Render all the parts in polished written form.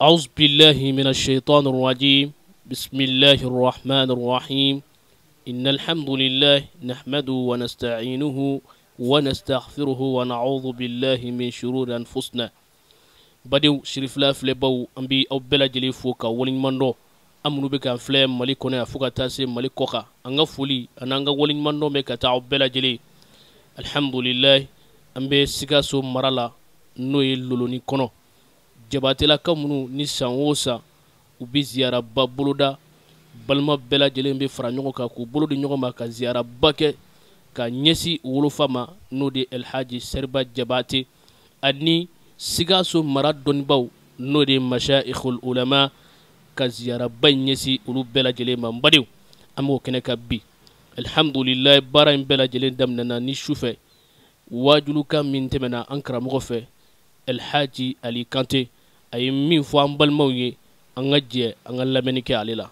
أعوذ بالله من الشيطان الرجيم بسم الله الرحمن الرحيم إن الحمد لله نحمده ونستعينه ونستغفره ونعوذ بالله من شرور أنفسنا. Badenw sirifila filɛbaw, an bɛ aw bɛɛ lajɛlen fo ka waleɲuman dɔn. An minnu bɛ k'an filɛ Mali kɔnɔ yan fo ka taa se Mali kɔ kan, an ka foli ani an ka waleɲuman dɔn bɛ ka taa aw bɛɛ lajɛlen. Alihamudulilayi, an bɛ Sikaso mara la, n'o ye Loloni kɔnɔ. Jabatelakaw minnu ni san o san u bɛ ziyaraba boloda, balima bɛɛ lajɛlen bɛ fara ɲɔgɔn kan k'u bolo di ɲɔgɔn ma ka ziyaraba kɛ ka ɲɛsin wolofa ma, n'o de ye Elhaji Seriba Jabate, ani Sikaso mara dɔnnibaw, n'o de ye Mashayikhul Ulama, ka ziyaraba in ɲɛsin olu bɛɛ lajɛlen ma. N badenw, an b'o kɛnɛ kan bi. Alihamudulilayi, baara in bɛɛ lajɛlen daminɛna ni sufɛ waajulukan min tɛmɛna an karamɔgɔ fɛ, Elhaji Ali Kante. A ye min fɔ an balimaw ye, an ka jɛ an ka lamɛnni kɛ ale la.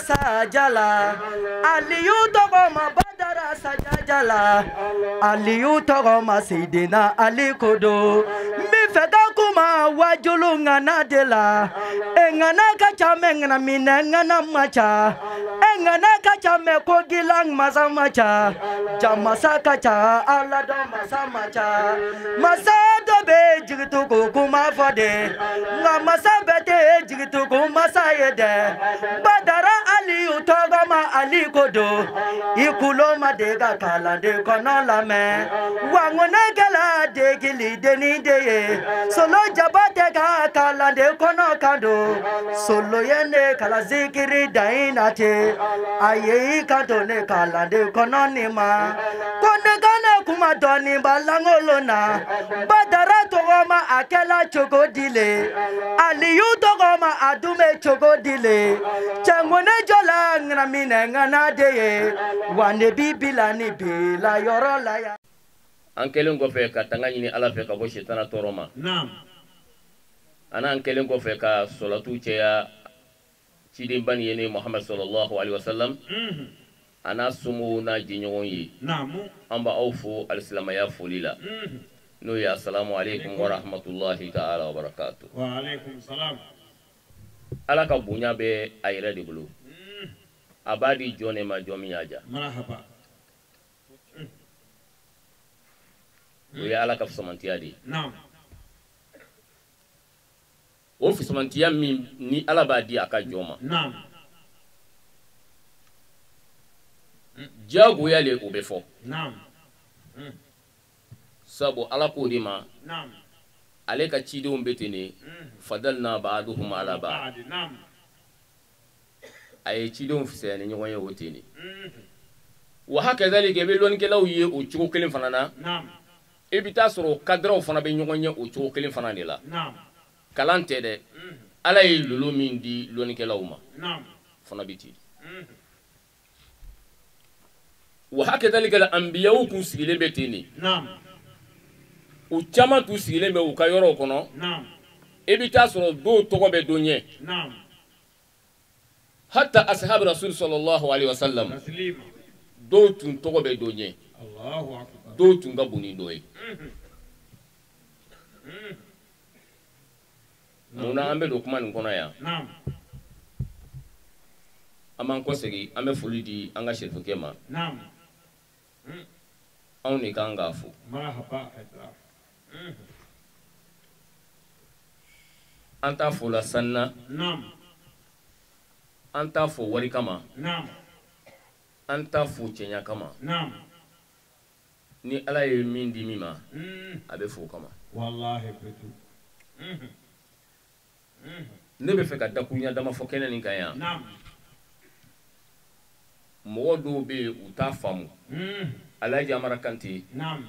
Sajala Aliyu tɔgɔ ma Badara Sajajala Aliyu tɔgɔ ma Seydina Ali kodo. N bɛ fɛ ka kuma wajulu ŋana de la. E ŋana ka ca mɛ ŋana minɛ ŋana ma ca. E ŋana ka ca mɛ ko dilan masa ma ca. Jamasa ka ca Ala dɔn masa ma ca. Masa dɔ bɛ jigitugu kuma fɔ de. Nka masa bɛɛ tɛ jigitugu masa ye dɛ. Badara Aliyu tɔgɔ ma Ali kodo. I kulo ma de ka kalanden kɔnɔ lamɛn. Wa ŋɔnɛkɛla degili denni de ye. Solo jaba tɛ ka kalanden kɔnɔ kan don. Solo ye ne kalan zikiri da in na ten. A ye i kan to ne kalanden kɔnɔ nin ma. Ko ne kana kuma dɔɔnin ba lankolon na. Badara tɔgɔ ma a kɛla cogo di le. Aliyu tɔgɔ ma a dun bɛ cogo di le. Cɛŋɔnɛ jɔla ŋanaminɛ ŋana de ye. Wa ne bi bila ni bila yɔrɔ la yan. An kɛlen kɔfɛ ka tanga ɲini Ala fɛ ka bɔ sitana tɔɔrɔ ma. An kɛlen kɔfɛ ka sɔlatu cɛya cidenba nin ye ne Muhammad sallallahu alaihi wasallam, a n'a somɔgɔw n'a jɛɲɔgɔn ye. An b'aw fo alisilamaya foli la. N'o ye assalamu alaikum wa rahmatullahi ta'ala wa barakatuh. Wa alaikum salam. Ala ka bonya bɛ a yɛrɛ de bolo. A b'a di jɔn de ma jɔn min y'a ja. Marhaba. O ye Ala ka fisamantiya de ye. Naam. O fisamantiya min ni Ala b'a di a ka jɔn ma. Naam. Diyagoya le o bɛ fɔ. Naam. Sabu Ala k'o de ma. Naam. Ale ka cidenw bɛ ten de. Fadalna ba'duhum ala ba'd. Naam. A ye cidenw fisaya ni ɲɔgɔn ye o ten de. Wa hakadhalika i bɛ lɔnnikɛlaw ye o cogo kelen fana na. Naam. I bɛ taa sɔrɔ kadiraw fana bɛ ɲɔgɔn ye o cogo kelen fana de la. Naam. Kalan tɛ dɛ. Ala ye lolo min di lɔnnikɛlaw ma. Naam. Fana bɛ ten. Wa hakadhalika al-anbiyaw tun sigilen bɛ ten de. Naam. U caman tun sigilen bɛ u ka yɔrɔw kɔnɔ. Naam. I bɛ taa sɔrɔ dɔw tɔgɔ bɛ dɔ ɲɛ. Naam. Hatta ashab rasul sallallahu alaihi wasallam. Taslima. Dɔw tun tɔgɔ bɛ dɔ ɲɛ. Allahu akbar. Dɔw tun ka bon ni dɔ ye. Munna an bɛ don kuma nin kɔnɔ yan? Naam. An b'an kɔsegin, an bɛ foli di an ka serifukɛ ma. Naam. Anw de kan k'a fo. Marhaba. An t'a fo la sanna. Naam. An t'a fo wari kama. Naam. An t'a fo cɛɲa kama. Naam. Ni Ala ye min di min ma, a bɛ fo o kama. Wallahi betu. Ne bɛ fɛ ka dakuruɲa dama fɔ kɛnɛ nin kan yan. Naam. Mɔgɔ dɔw bɛ yen u t'a faamu. Alhaji Amara Kante. Naam.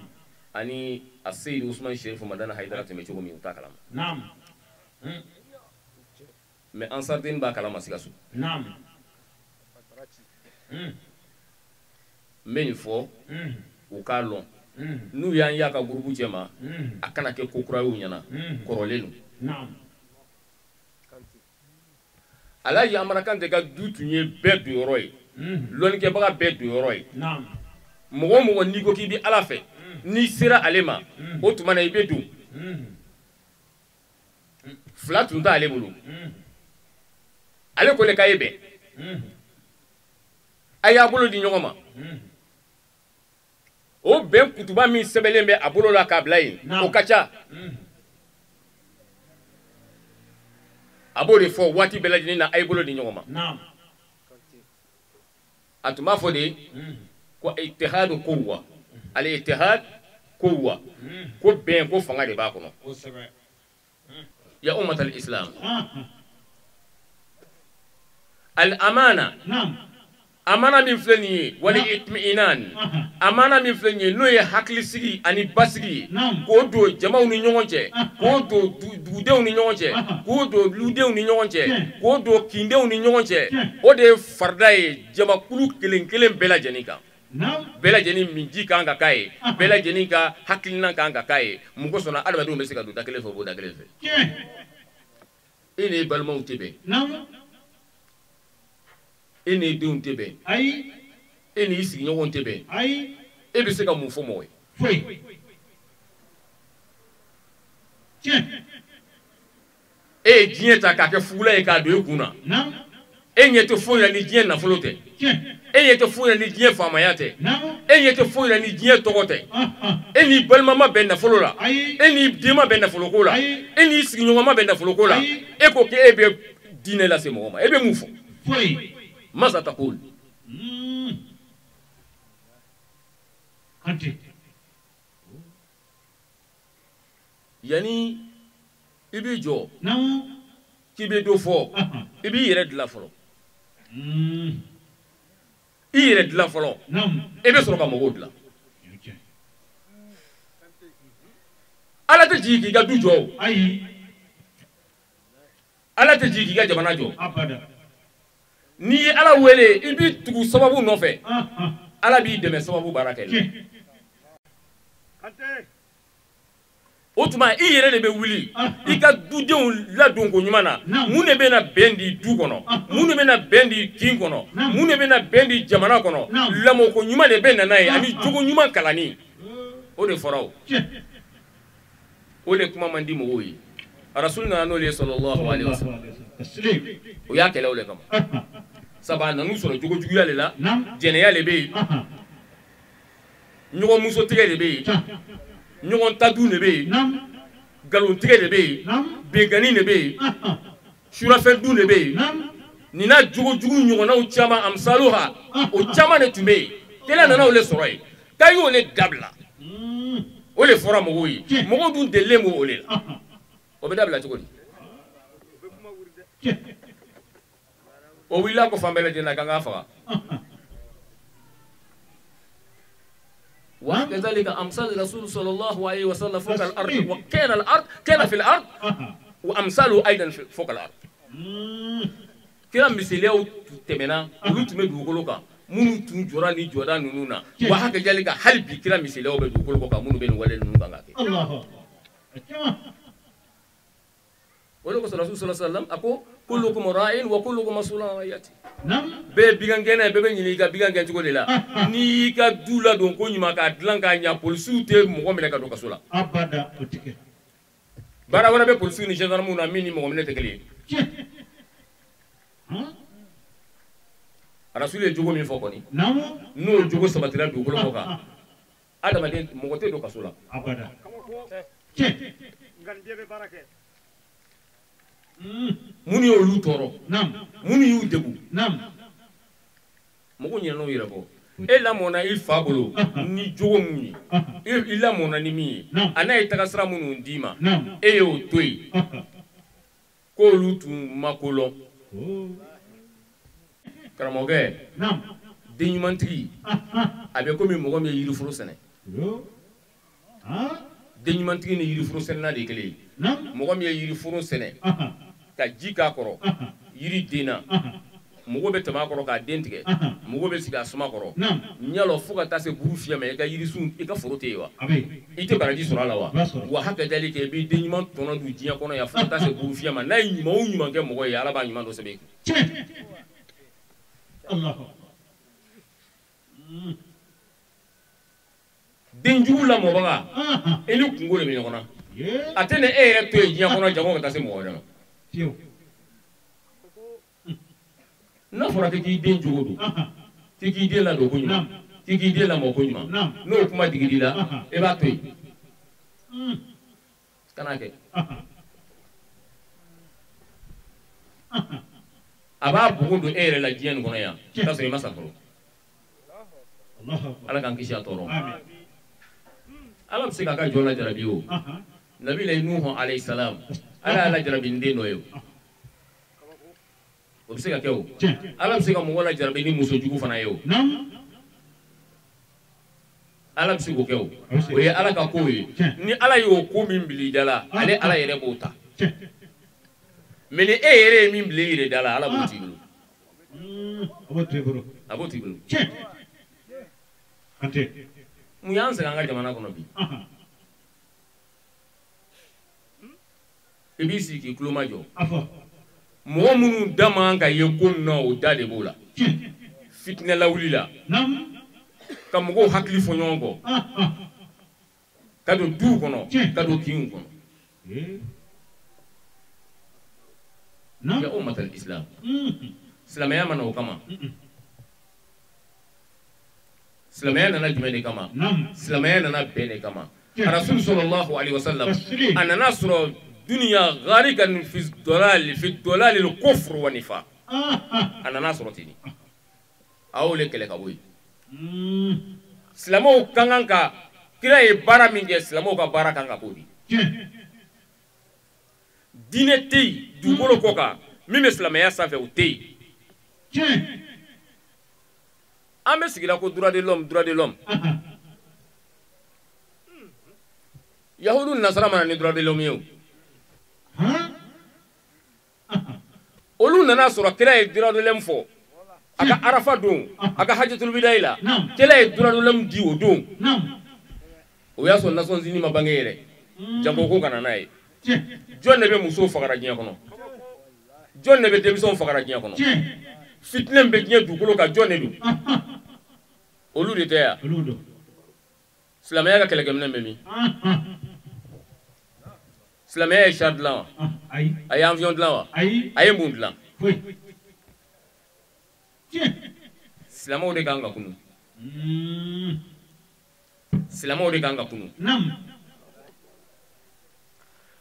Ani a Seyidu Usman Sherifu Madani Hayidara tun bɛ cogo min u t'a kalama. Naam. Mais Ansarden b'a kalama Sikaso. Naam. N bɛ nin fɔ u k'a lɔn. N'u y'an y'a ka gurupu cɛ ma, a kana kɛ ko kura y'u ɲɛna, kɔrɔlen don. Naam. Alhaji Amara Kante ka du tun ye bɛɛ donyɔrɔ ye. Lɔnnikɛbaga bɛɛ donyɔrɔ ye. Naam. Mɔgɔ o mɔgɔ n'i ko k'i bɛ Ala fɛ, n'i sera ale ma, o tuma na i bɛ don. Fila tun t'ale bolo. Ale ko le k'a ye bɛn. A y'a bolo di ɲɔgɔn ma. O bɛn kutuba min sɛbɛnlen bɛ a bolo la k'a bila yen, o ka ca. A b'o de fɔ waati bɛɛ lajɛlen na, a ye bolo di ɲɔgɔn ma. Naam. A tun b'a fɔ de ko ittihadu quwwa, al ittihad quwwa, ko bɛn ko fanga de b'a kɔnɔ. Kosɛbɛ. Ya ummat al islam. Al amana. Naam. Amana min filɛ nin ye, wali itmi'inan. Amana min filɛ nin ye, n'o ye hakilisigi ani basigi ye, k'o don jamaw ni ɲɔgɔn cɛ, k'o don dugudenw ni ɲɔgɔn cɛ, k'o don ludenw ni ɲɔgɔn cɛ, k'o don kindenw ni ɲɔgɔn cɛ, o de ye farida ye jamakulu kelen kelen bɛɛ lajɛlen kan. Bɛɛ lajɛlen minji kan ka k'a ye, bɛɛ lajɛlen ka hakilina kan ka k'a ye. Mun kosɔn adamadenw bɛ se ka don da kelen fɛ, u b'o da kelen fɛ. E n'i balimaw tɛ bɛn. E n'i denw tɛ bɛn. Ayi. E n'i sigiɲɔgɔnw tɛ bɛn. Ayi. E bɛ se ka mun fɔ mɔgɔ ye? Foyi. Tiɲɛ. E ye diɲɛ ta k'a kɛ fugula ye k'a don e kun na. Naam. E ɲɛ tɛ foyi la ni diɲɛ nafolo tɛ. Tiɲɛ. E ɲɛ tɛ foyi la ni diɲɛ faamaya tɛ. Naam. E ɲɛ tɛ foyi la ni diɲɛ tɔgɔ tɛ. E n'i balima ma bɛn nafolo la. Ayi. E n'i den ma bɛn nafoloko la. Ayi. E n'i sigiɲɔgɔn ma bɛn nafoloko la. Ayi. E ko k'e bɛ diinɛ lase mɔgɔ ma. E bɛ mun fɔ? Foyi. Masa taqul. Kante. Yani i b'i jɔ. Naam. K'i bɛ dɔ fɔ. I b'i yɛrɛ dilan fɔlɔ. I yɛrɛ dilan fɔlɔ. Naam. I bɛ sɔrɔ ka mɔgɔw dilan. Ala tɛ jigin k'i ka du jɔ o. Ayi. Ala tɛ jigin k'i ka jamana jɔ. Abada. N'i ye Ala wele, i b'i tugu sababu nɔfɛ. Ala b'i dɛmɛ sababu baara kɛli la. O tuma i yɛrɛ de bɛ wuli i ka dudenw ladon ko ɲuman na. Mun de bɛ na bɛn di du kɔnɔ? Mun de bɛ na bɛn di kin kɔnɔ? Mun de bɛ na bɛn di jamana kɔnɔ? Lamɔko ɲuman de bɛ na n'a ye ani jogo ɲuman kalanni. O de fɔra o. O de kuma man di mɔgɔw ye. Rasul nana n'o de ye sallallahu alaihi wasallam. O y'a kɛlɛ o de kama. Sabu a nan'u sɔrɔ jogo juguya de la, jɛnɛya de bɛ yen, ɲɔgɔn muso tigɛ de bɛ yen, ɲɔgɔn tadun de bɛ yen, nkalon tigɛ de bɛ yen, binkanni de bɛ yen, surafɛn dun de bɛ yen. Nin n'a jogo jugu ɲɔgɔnnaw caman amsaluha o caman de tun bɛ yen. Kɛlɛ nana o de sɔrɔ yen. K'a y'o de dabila. O de fɔra mɔgɔw ye. Mɔgɔw dun delilen b'o de la. O bɛ dabila cogo di? O wulila ko fan bɛɛ lajɛlen na k'an k'a faga. وكذلك أمثال الرسول صلى الله عليه وسلم فوق الأرض وكان الأرض كان في الأرض وأمثاله أيضا فوق الأرض. Kira misaliyaw tɛmɛna olu tun bɛ dugukolo kan minnu tun jɔra ni jɔda ninnu na wa hakɛjalika hali bi kira misaliyaw bɛ dugukolo kɔ kan minnu bɛ nin wale ninnu kan ka kɛ. O de kosɔn Rasul sallallahu alaihi wasallam a ko kullukum ra'in wa kullukum mas'ulun an ra'iyati. Bɛɛ ye bigan gɛnna ye, bɛɛ bɛ ɲinɛ i ka bigan gɛn cogo de la. N'i y'i ka du ladon ko ɲuman k'a dilan k'a ɲa, polisiw tɛ mɔgɔ minɛ ka don kaso la. Baara wɛrɛ bɛ polisiw ni gendarmew na min ni mɔgɔ minɛ tɛ kelen ye. Rasul ye jogo min fɔ kɔni, n'o jogo sabatira dugukolo kɔ kan, adamaden mɔgɔ tɛ don kaso la. Minnu y'olu tɔɔrɔ, minnu y'u degun, mɔgɔw ɲinɛna u yɛrɛ kɔ. E lamɔna i fa bolo ni jogo mun ye, i lamɔna ni min ye, a n'a ye tagasira minnu d'i ma, e y'o to yen k'olu tun ma ko lɔn. Karamɔgɔkɛ, den ɲumantigi a bɛ komi mɔgɔ min ye yiriforo sɛnɛ. Den ɲumantigi ni yiriforo sɛnɛna de ye kelen ye. Mɔgɔ min ye yiriforo sɛnɛ ka ji k'a kɔrɔ, yiri den na, mɔgɔ bɛ tɛmɛ a kɔrɔ k'a den tigɛ, mɔgɔ bɛ sigi a suma kɔrɔ. Ɲalɔ fo ka taa se buru fiyɛ ma, i ka yirisun i ka foro tɛ yen wa? I tɛ baraji sɔrɔ a la wa? Wa hakɛjali kɛ i b'i den ɲuman tɔnɔ dun diɲɛ kɔnɔ yan fo ka taa se buru fiyɛ ma. N'a ye ɲuman o ɲuman kɛ mɔgɔ ye, Ala b'a ɲuman dɔ sɛbɛn i kun. Den jugu lamɔbaga, i ni kungo de bɛ ɲɔgɔn na. A tɛ ni e yɛrɛ to yen diɲɛ kɔnɔ jango ka taa se mɔgɔ wɛrɛ ma. N'a fɔra k'i den jogo don, k'i k'i den ladon ko ɲuman, k'i k'i den lamɔ ko ɲuman, n'o kuma digir'i la, i b'a to yen. Kan'a kɛ. A b'a bugun don e yɛrɛ la diɲɛ nin kɔnɔ yan, k'a sɔrɔ i ma sa fɔlɔ. Ala k'an kisi a tɔɔrɔ ma. Ala bɛ se k'a ka jɔn lajarabi o. Nabila Nuhu alayhi salam, Ala y'a lajarabi ni den dɔ ye o. O bɛ se ka kɛ o. Ala bɛ se ka mɔgɔ lajarabi ni muso jugu fana ye o. Ala bɛ se k'o kɛ o. O ye Ala ka ko ye. Ni Ala y'o ko min bila i da la, ale Ala yɛrɛ b'o ta. Mais ni e yɛrɛ ye min bila i yɛrɛ da la, Ala b'o t'i bolo. A b'o t'i bolo. Mun y'an sɛgɛn an ka jamana kɔnɔ bi? I b'i sigi k'i tulo majɔ. Mɔgɔ minnu da man ka ye ko min na, o da de b'o la. Fitinɛ lawuli la. Ka mɔgɔw hakili fɔ ɲɔgɔn kɔ. Ka don duw kɔnɔ, ka don kinw kɔnɔ. Ya ummatal islam. Silamɛya ma na o kama. Silamɛya nana jumɛn de kama? Silamɛya nana bɛn de kama. Rasul sallallahu alaihi wasallam a nana sɔrɔ dunya gharikan fi dalal fi dalal al kufr wa nifaq. A nana sɔrɔ ten de. A y'o de kɛlɛ ka bɔ yen. Silamɛw ka kan ka kira ye baara min kɛ, silamɛw ka baara kan ka k'o de ye. Diinɛ tɛ yen dugukolo kɔ kan min bɛ silamɛya sanfɛ, o tɛ yen. An bɛ sigila ko droit de l'homme, droit de l'homme. Yahudu ni nasara mana ni droit de l'homme ye o. Olu nana sɔrɔ kira ye droit de l'homme fɔ a ka Arafa don, a ka Hajjatul Widayi la, kira ye droit de l'homme di o don. O y'a sɔrɔ Nations Unies ma bange yɛrɛ, jango ko ka na n'a ye. Jɔn de bɛ musow fagara diɲɛ kɔnɔ? Jɔn de bɛ denmisɛnw fagara diɲɛ kɔnɔ? Fitinɛ min bɛ diɲɛ dugukolo kan, jɔn de don? Olu de tɛ yan. Silamɛya ka kɛlɛkɛminɛn bɛ min? Silamɛya ye char dilan wa? A ye avion dilan wa? A ye mun dilan? Silamɛw de kan ka kunu. Silamɛw de kan ka kunu.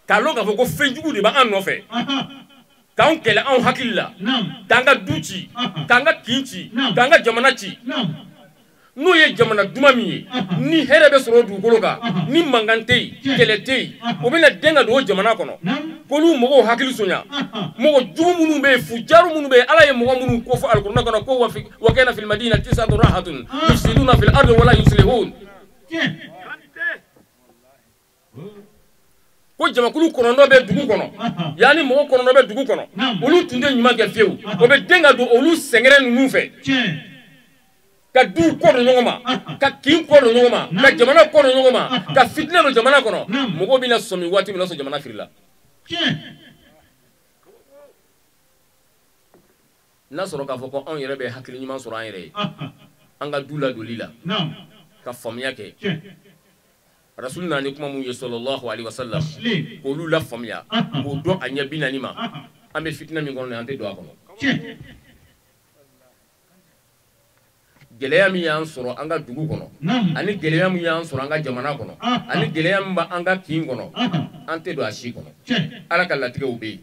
K'a lɔn k'a fɔ ko fɛnjugu de b'an nɔfɛ. K'anw kɛlɛ anw hakili la. K'an ka du ci. K'an ka kin ci. K'an ka jamana ci. N'o ye jamana duman min ye, ni hɛrɛ bɛ sɔrɔ o dugukolo kan, ni mankan tɛ yen, kɛlɛ tɛ yen, o bɛna den ka don o jamana kɔnɔ. K'olu mɔgɔw hakili sonya. Mɔgɔ jugu minnu bɛ yen, fujaru minnu bɛ yen, Ala ye mɔgɔ minnu ko fɔ Alikuranɛ kɔnɔ ko wa kana fil madina tis'atu rahatun yufsiduna fil ardi wala yuslihun. Ko jamakulu 9 bɛ dugu kɔnɔ, yanni mɔgɔ 9 bɛ dugu kɔnɔ, olu tun tɛ ɲuman kɛ fiyewu. O bɛ den ka don olu sɛgɛrɛ ninnu fɛ. Ka duw kɔ don ɲɔgɔn ma, ka kin kɔ don ɲɔgɔn ma, ka jamana kɔ don ɲɔgɔn ma, ka fitinɛ don jamana kɔnɔ. Mɔgɔw bɛna sɔmi waati min na sɔrɔ jamana firila. N'a sɔrɔ k'a fɔ ko anw yɛrɛ bɛ hakili ɲuman sɔrɔ an yɛrɛ ye, an ka du ladoli la, ka faamuya kɛ. Rasul nana ni kuma mun ye sallallahu alaihi wasallam, k'olu la faamuya, k'o dɔn a ɲɛ 40 ma. An bɛ fitinɛ min kɔnɔ an tɛ don a kɔnɔ. Gɛlɛya min y'an sɔrɔ an ka dugu kɔnɔ, ani gɛlɛya min y'an sɔrɔ an ka jamana kɔnɔ, ani gɛlɛya min b'an ka kin kɔnɔ, an tɛ don a si kɔnɔ. Ala ka latigɛw bɛ yen,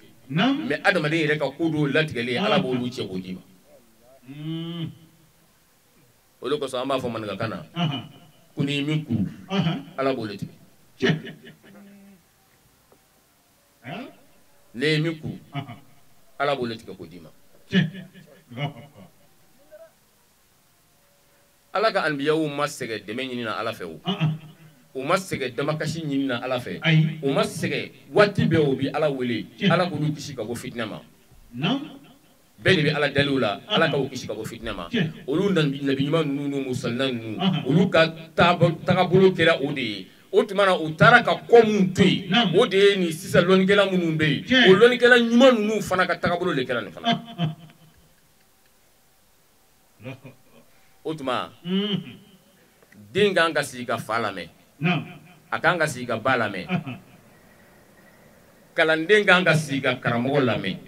mais adamaden yɛrɛ ka ko dɔw latigɛlen, Ala b'olu cɛ k'o d'i ma. O de kosɔn an b'a fɔ maninkakan na ko n'i ye min kuru, Ala b'o de tigɛ. N'i ye min kuru, Ala b'o de tigɛ k'o d'i ma. Ala ka anbiyaw ma sɛgɛn dɛmɛ ɲini na Ala fɛ o. U ma sɛgɛn damakasi ɲini na Ala fɛ. U ma sɛgɛn waati bɛɛ o bi Ala wele, Ala k'olu kisi ka bɔ fitinɛ ma. Bɛɛ de bɛ Ala dali o la, Ala k'u kisi ka bɔ fitinɛ ma. Olu nabi ɲuman ninnu n'u musalina ninnu, olu ka tagabolo kɛra o de ye. O tuma na u taara ka kɔ mun to yen, o de ye nin sisan lɔnnikɛla minnu bɛ yen, o lɔnnikɛla ɲuman ninnu fana ka tagabolo de kɛra nin fana. O tuma den kan ka sigi ka fa lamɛn, a kan ka sigi ka ba lamɛn, kalanden kan ka sigi ka karamɔgɔ lamɛn.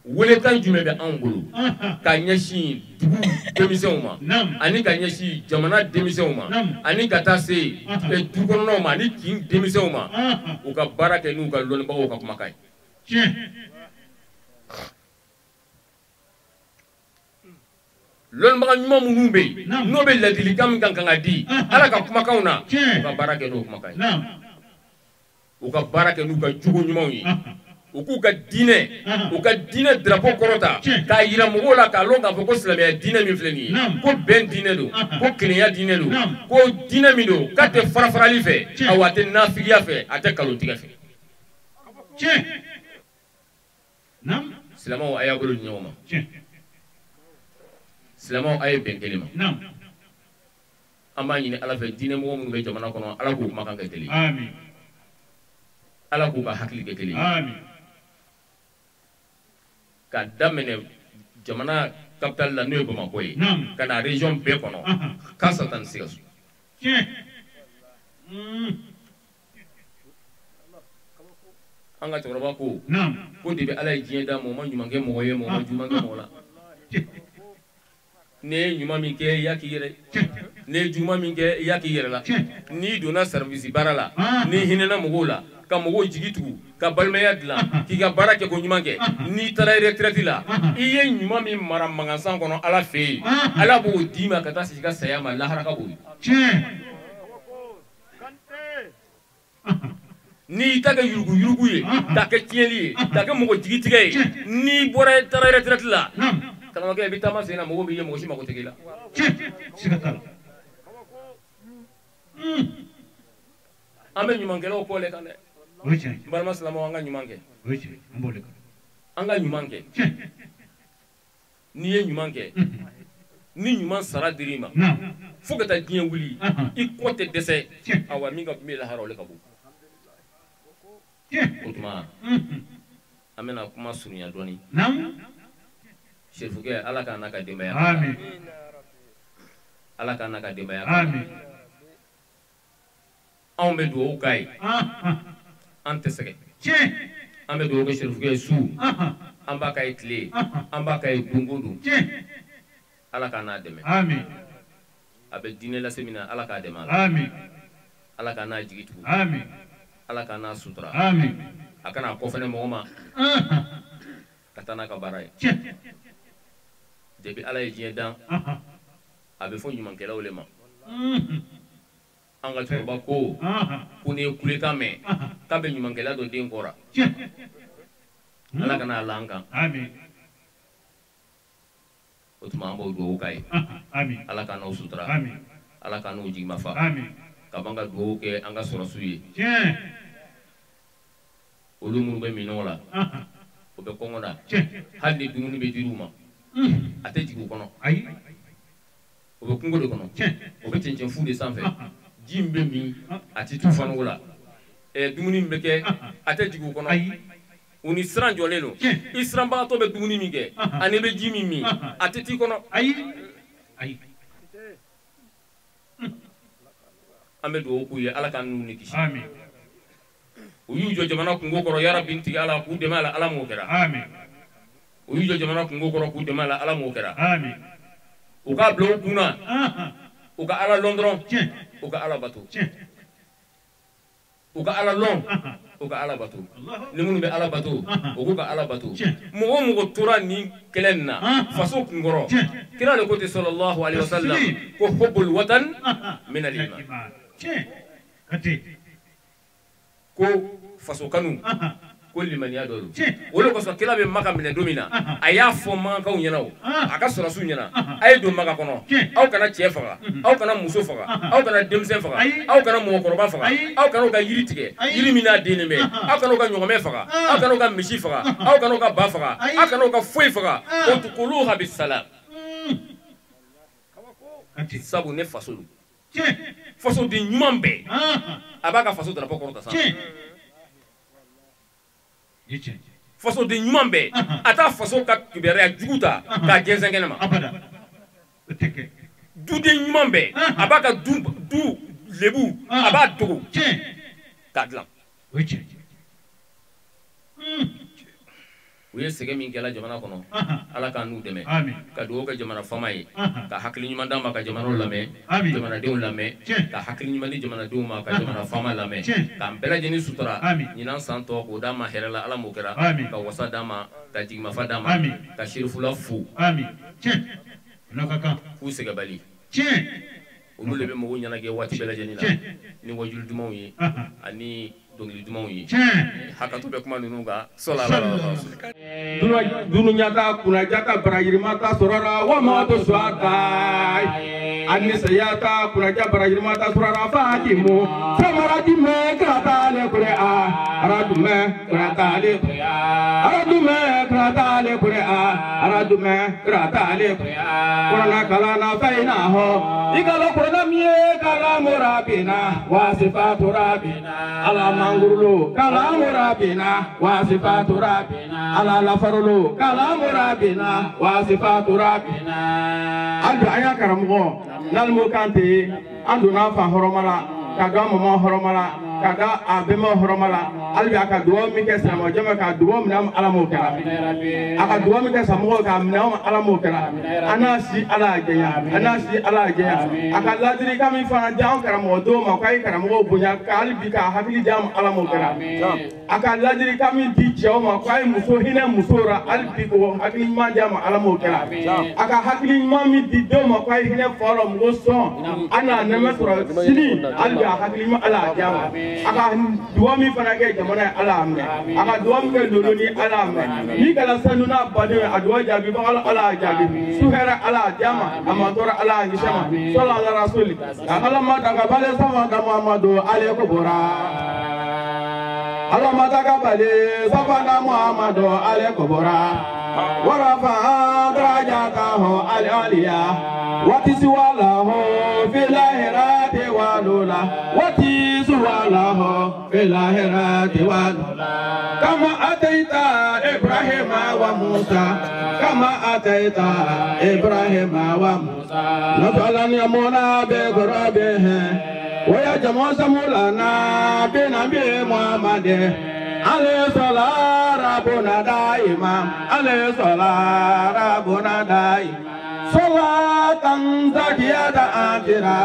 Welekan jumɛn bɛ anw bolo ka ɲɛsin dugu denmisɛnw ma, ani ka ɲɛsin jamana denmisɛnw ma, ani ka taa se du kɔnɔnaw ma, ani kin denmisɛnw ma, u ka baara kɛ n'u ka lɔnnibagaw ka kumakan ye. Lɔnnibaga ɲuman minnu bɛ yen, n'o bɛ ladilikan min kan ka di Ala ka kumakanw na, u ka baara kɛ n'o kumakan ye. U ka baara kɛ n'u ka jogo ɲumanw ye. U k'u ka diinɛ, u ka diinɛ drapeau kɔrɔta k'a yira mɔgɔw la k'a lɔn k'a fɔ ko silamɛya diinɛ min filɛ nin ye, ko bɛn diinɛ don, ko kelenya diinɛ don, ko diinɛ min don k'a tɛ farafarali fɛ, awa a tɛ nafigiya fɛ, a tɛ nkalontigɛ fɛ. Silamɛw a y'a bolo di ɲɔgɔn ma. Silamɛw a ye bɛn kelen ma. An b'a ɲini Ala fɛ diinɛmɔgɔ minnu bɛ jamana kɔnɔ, Ala k'u kumakan kɛ kelen ye. Ala k'u ka hakili kɛ kelen ye. Ka daminɛ jamana capitale la n'o ye Bamakɔ ye, ka na région bɛɛ kɔnɔ, k'a tan Sikaso. An ka cɛkɔrɔba ko ko depi Ala ye diɲɛ da, mɔgɔ ma ɲuman kɛ mɔgɔ ye, mɔgɔ ma juguman kɛ mɔgɔ la. N'i ye ɲuman min kɛ, i y'a k'i yɛrɛ. N'i ye juguman min kɛ, i y'a k'i yɛrɛ la. N'i donna service baara la, n'i hinɛna mɔgɔw la, ka mɔgɔw jigi tugu, ka balimaya dilan, k'i ka baara kɛ ko ɲuman kɛ, n'i taara retraite la, i ye ɲuman min mara mankansan kɔnɔ Ala fɛ yen, Ala b'o d'i ma ka taa se i ka saya ma, lahara ka b'o ye. N'i ta kɛ yuruguyurugu ye, k'a kɛ tiɲɛli ye, k'a kɛ mɔgɔ jigitigɛ ye, n'i bɔra taara retraite la, karamɔgɔkɛ i bɛ taama sen na, mɔgɔw b'i ye, mɔgɔ si mako tɛ k'i la. An bɛ ɲumankɛlaw kɔ le kan dɛ. N balima silamɛw, an ka ɲuman kɛ. An ka ɲuman kɛ. N'i ye ɲuman kɛ, ni ɲuman sara dir'i ma, fo ka taa diɲɛ wuli, i kɔ tɛ dɛsɛ. Awa min ka min lahara o le ka bon. O tuma an bɛna kuma surunya dɔɔni. Serifukɛ, Ala k'an n'a ka denbaya. Ala k'an n'a ka denbaya. Anw bɛ dugawu k'a ye. An tɛ sɛgɛn. An bɛ dugawu kɛ Serifukɛ ye su. An b'a k'a ye tile. An b'a k'a ye don o don. Ala k'a n'a dɛmɛ. A bɛ diinɛ lase min na Ala k'a dɛmɛ a la. Ala k'a n'a jigi tugu. Ala k'a n'a sutura. A kana a kɔfɛnɛ mɔgɔ ma. Ka taa n'a ka baara ye. Depuis Ala ye diɲɛ dan, a bɛ fɔ ɲumankɛlaw de ma. An ka cɛkɔrɔba ko ko n'i ye kulekan mɛn k'a bɛ ɲumankɛla dɔ den kɔra. Ala kana a la an kan. O tuma an b'o dugawu k'a ye. Ala k'an n'aw sutura. Ala k'an n'u jigi ma fa. Ka ban ka dugawu kɛ an ka sɔrɔsiw ye. Olu minnu bɛ minɛnw la, o bɛ kɔngɔ na. Hali ni dumuni bɛ dir'u ma, a tɛ jigin u kɔnɔ. O bɛ kungo de kɔnɔ. O bɛ cɛncɛn fu de sanfɛ. Ji min bɛ min, a tɛ tu fanogo la. Dumuni min bɛ kɛ, a tɛ jigin u kɔnɔ. U ni siran jɔlen don. I siranbagatɔ bɛ dumuni min kɛ, ani bɛ ji min min, a tɛ t'i kɔnɔ. An bɛ dugawu k'u ye Ala k'an n'u ni kisi. U y'u jɔ jamana kungo kɔrɔ yarabi n tigi Ala k'u dɛmɛ a la Ala m'o kɛra. U y'u jɔ jamana kungo kɔrɔ k'u dɛmɛ a la Ala m'o kɛra. U k'a bila u kunna, u ka Ala lɔn dɔrɔn, u ka Ala bato. U ka Ala lɔn, u ka Ala bato. Ni minnu bɛ Ala bato, u k'u ka Ala bato. Mɔgɔ o mɔgɔ tora nin kɛlɛ nin na, faso kunkɔrɔ, kira de ko ten sallallahu alayhi wa sallam ko hubbul watan minal iman. Ko faso kanu ko limaniya dɔ don. O de kosɔn kira bɛ Maka minɛ don min na, a y'a fɔ Makankaw ɲɛna o, a ka sɔrɔsiw ɲɛna, a ye don Maka kɔnɔ, aw kana cɛ faga, aw kana muso faga, aw kana denmisɛn faga, aw kana mɔgɔkɔrɔba faga, aw kana u ka yiri tigɛ, yiri min n'a dennen bɛ, aw kana u ka ɲɔgɔmɛ faga, aw kana u ka misi faga, aw kana u ka ba faga, aw kana u ka foyi faga. Udkhuluha bisalam. Sabu ne faso don. Fasoden ɲuman bɛɛ, a b'a ka faso drapeau kɔrɔta sanfɛ. Fasoden ɲuman bɛɛ, a t'a faso ka kibaruya jugu ta k'a jɛnsɛn kɛnɛ ma. Duden ɲuman bɛɛ, a b'a ka du lebu, a b'a dogo k'a dilan. U ye sɛgɛn min kɛla jamana kɔnɔ, Ala k'an n'u dɛmɛ. Ka dugawu kɛ jamana faama ye, ka hakili ɲuman d'an ma ka jamanaw lamɛn, jamanadenw lamɛn, ka hakili ɲuman di jamanadenw ma ka jamana faama lamɛn, k'an bɛɛ lajɛlen sutura. Ɲinan san tɔ k'o d'an ma hɛrɛ la, Ala m'o kɛra. Ka wasa d'an ma, ka jigimafa d'an ma, ka Serifula fo. K'u sɛgɛbali. Olu de bɛ mɔgɔw ɲɛnajɛ waati bɛɛ lajɛlen na ni wajuli dumanw ye ani dɔnkili dumanw ye. Hakɛto bɛ kuma ninnu kan. Dunuya kunnaja ka barajirima ta sɔrɔra wa ma to suwata ani saya ta kunnaja barajirima ta sɔrɔra Fatimu samara jumɛn karatale kure a ara jumɛn karatale ara jumɛn karatale kure a ara jumɛn karatale kurana kalanna fɛn na hɔ i kala kurana min ye kalamu rabina wa sifatu rabina ala mangurulo kalamu rabina wa sifatu rabina ala lafarolo kalamu rabina wa sifatu rabina. An don an y'a karamɔgɔ Nalimu Kante, an donna fa hɔrɔma la ka da mama hɔrɔma la ka da a bɛnbaw hɔrɔma la. Hali bi a ka dugawu min kɛ silamɛ jama ka dugawu minɛ an Ala m'o kɛra. A ka dugawu min kɛ samɔgɔw k'a minɛ an Ala m'o kɛra. An n'a si Ala y'a jɛya, an n'a si Ala y'a jɛya. A ka ladilikan min fana di an karamɔgɔ denw ma k'a ye karamɔgɔw bonya ka hali bi k'a hakili di an ma Ala m'o kɛra. A ka ladilikan min di cɛw ma k'a ye muso hinɛ muso la hali bi k'o hakili ɲuman di an ma Ala m'o kɛra. A ka hakili ɲuman min di denw ma k'a ye hinɛ fa la mɔgɔ sɔn an n'a nɛɛmɛ sɔrɔ sini hali bi a hakili ɲuman Ala y'a di an ma. A ka dugawu min fana kɛ jamana ye Ala y'a minɛ. A ka dugawu min kɛ lolo ni Ala y'a minɛ. Min kɛra sanu n'a badenw ye a dugawu jaabi baga Ala y'a jaabi. Su hɛrɛ Ala y'a di an ma. A ma tɔɔrɔ Ala y'a ɲɛsin a ma. Sɔli ala rasuli. Ala ma daga bale sama da Muhamadu ale ko bɔra. Ala ma daga bale sama da Muhamadu ale ko bɔra. Warafa darajatahu al-aliya. Watisiwalahu fil ahirati walula. Watisiwalahu fil ahirati walula. Kama ataita Ibrahima wa Musa. Kama ataita Ibrahima wa Musa. Nasalan yamuna bi ghurabihi. Oya jama samulana binabi Muhammad alayhi salatu rabbuna daima alayhi salatu rabbuna daima salatan zakiyata antira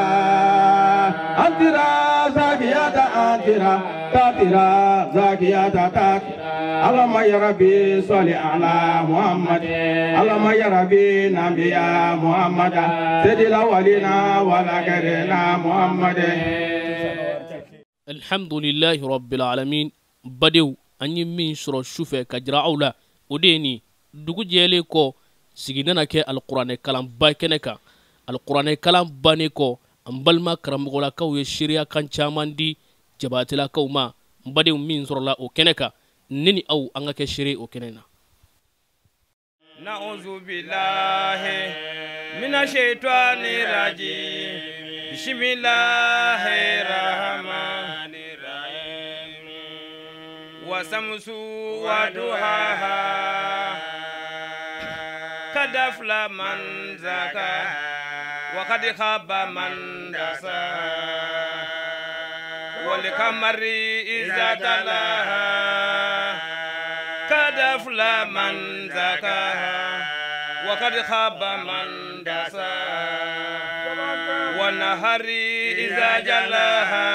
antira zakiyata antira tatira zakiyata tatira Allahumma ya Rabbi salli ala Muhammad Allahumma ya Rabbi nabiya Muhammad sayyidil awwalina wal akhirina Muhammad. Alhamdulillahi rabbil alamin. Badenw, an ye min sɔrɔ sufɛ ka jira aw la, o de ye nin. Dugu jɛlen kɔ, sigi nana kɛ alikuranɛ kalanba kɛnɛ kan. Alikuranɛ kalan bannen kɔ, an balima karamɔgɔlakaw ye seereya kan caman di jabatelakaw ma. N badenw, min sɔrɔla o kɛnɛ kan, ne ni aw an ka kɛ seere o kɛnɛ na. Na'udhu billahi minash shaitani rajim. Bismillahir rahmanir rahim. Wa samsu wa duhaha kad afla man zaka wa kad khaba man dasa wal qamari iza talaha kad afla man zakaha wa kad khaba man dasa wa nahari iza jalaha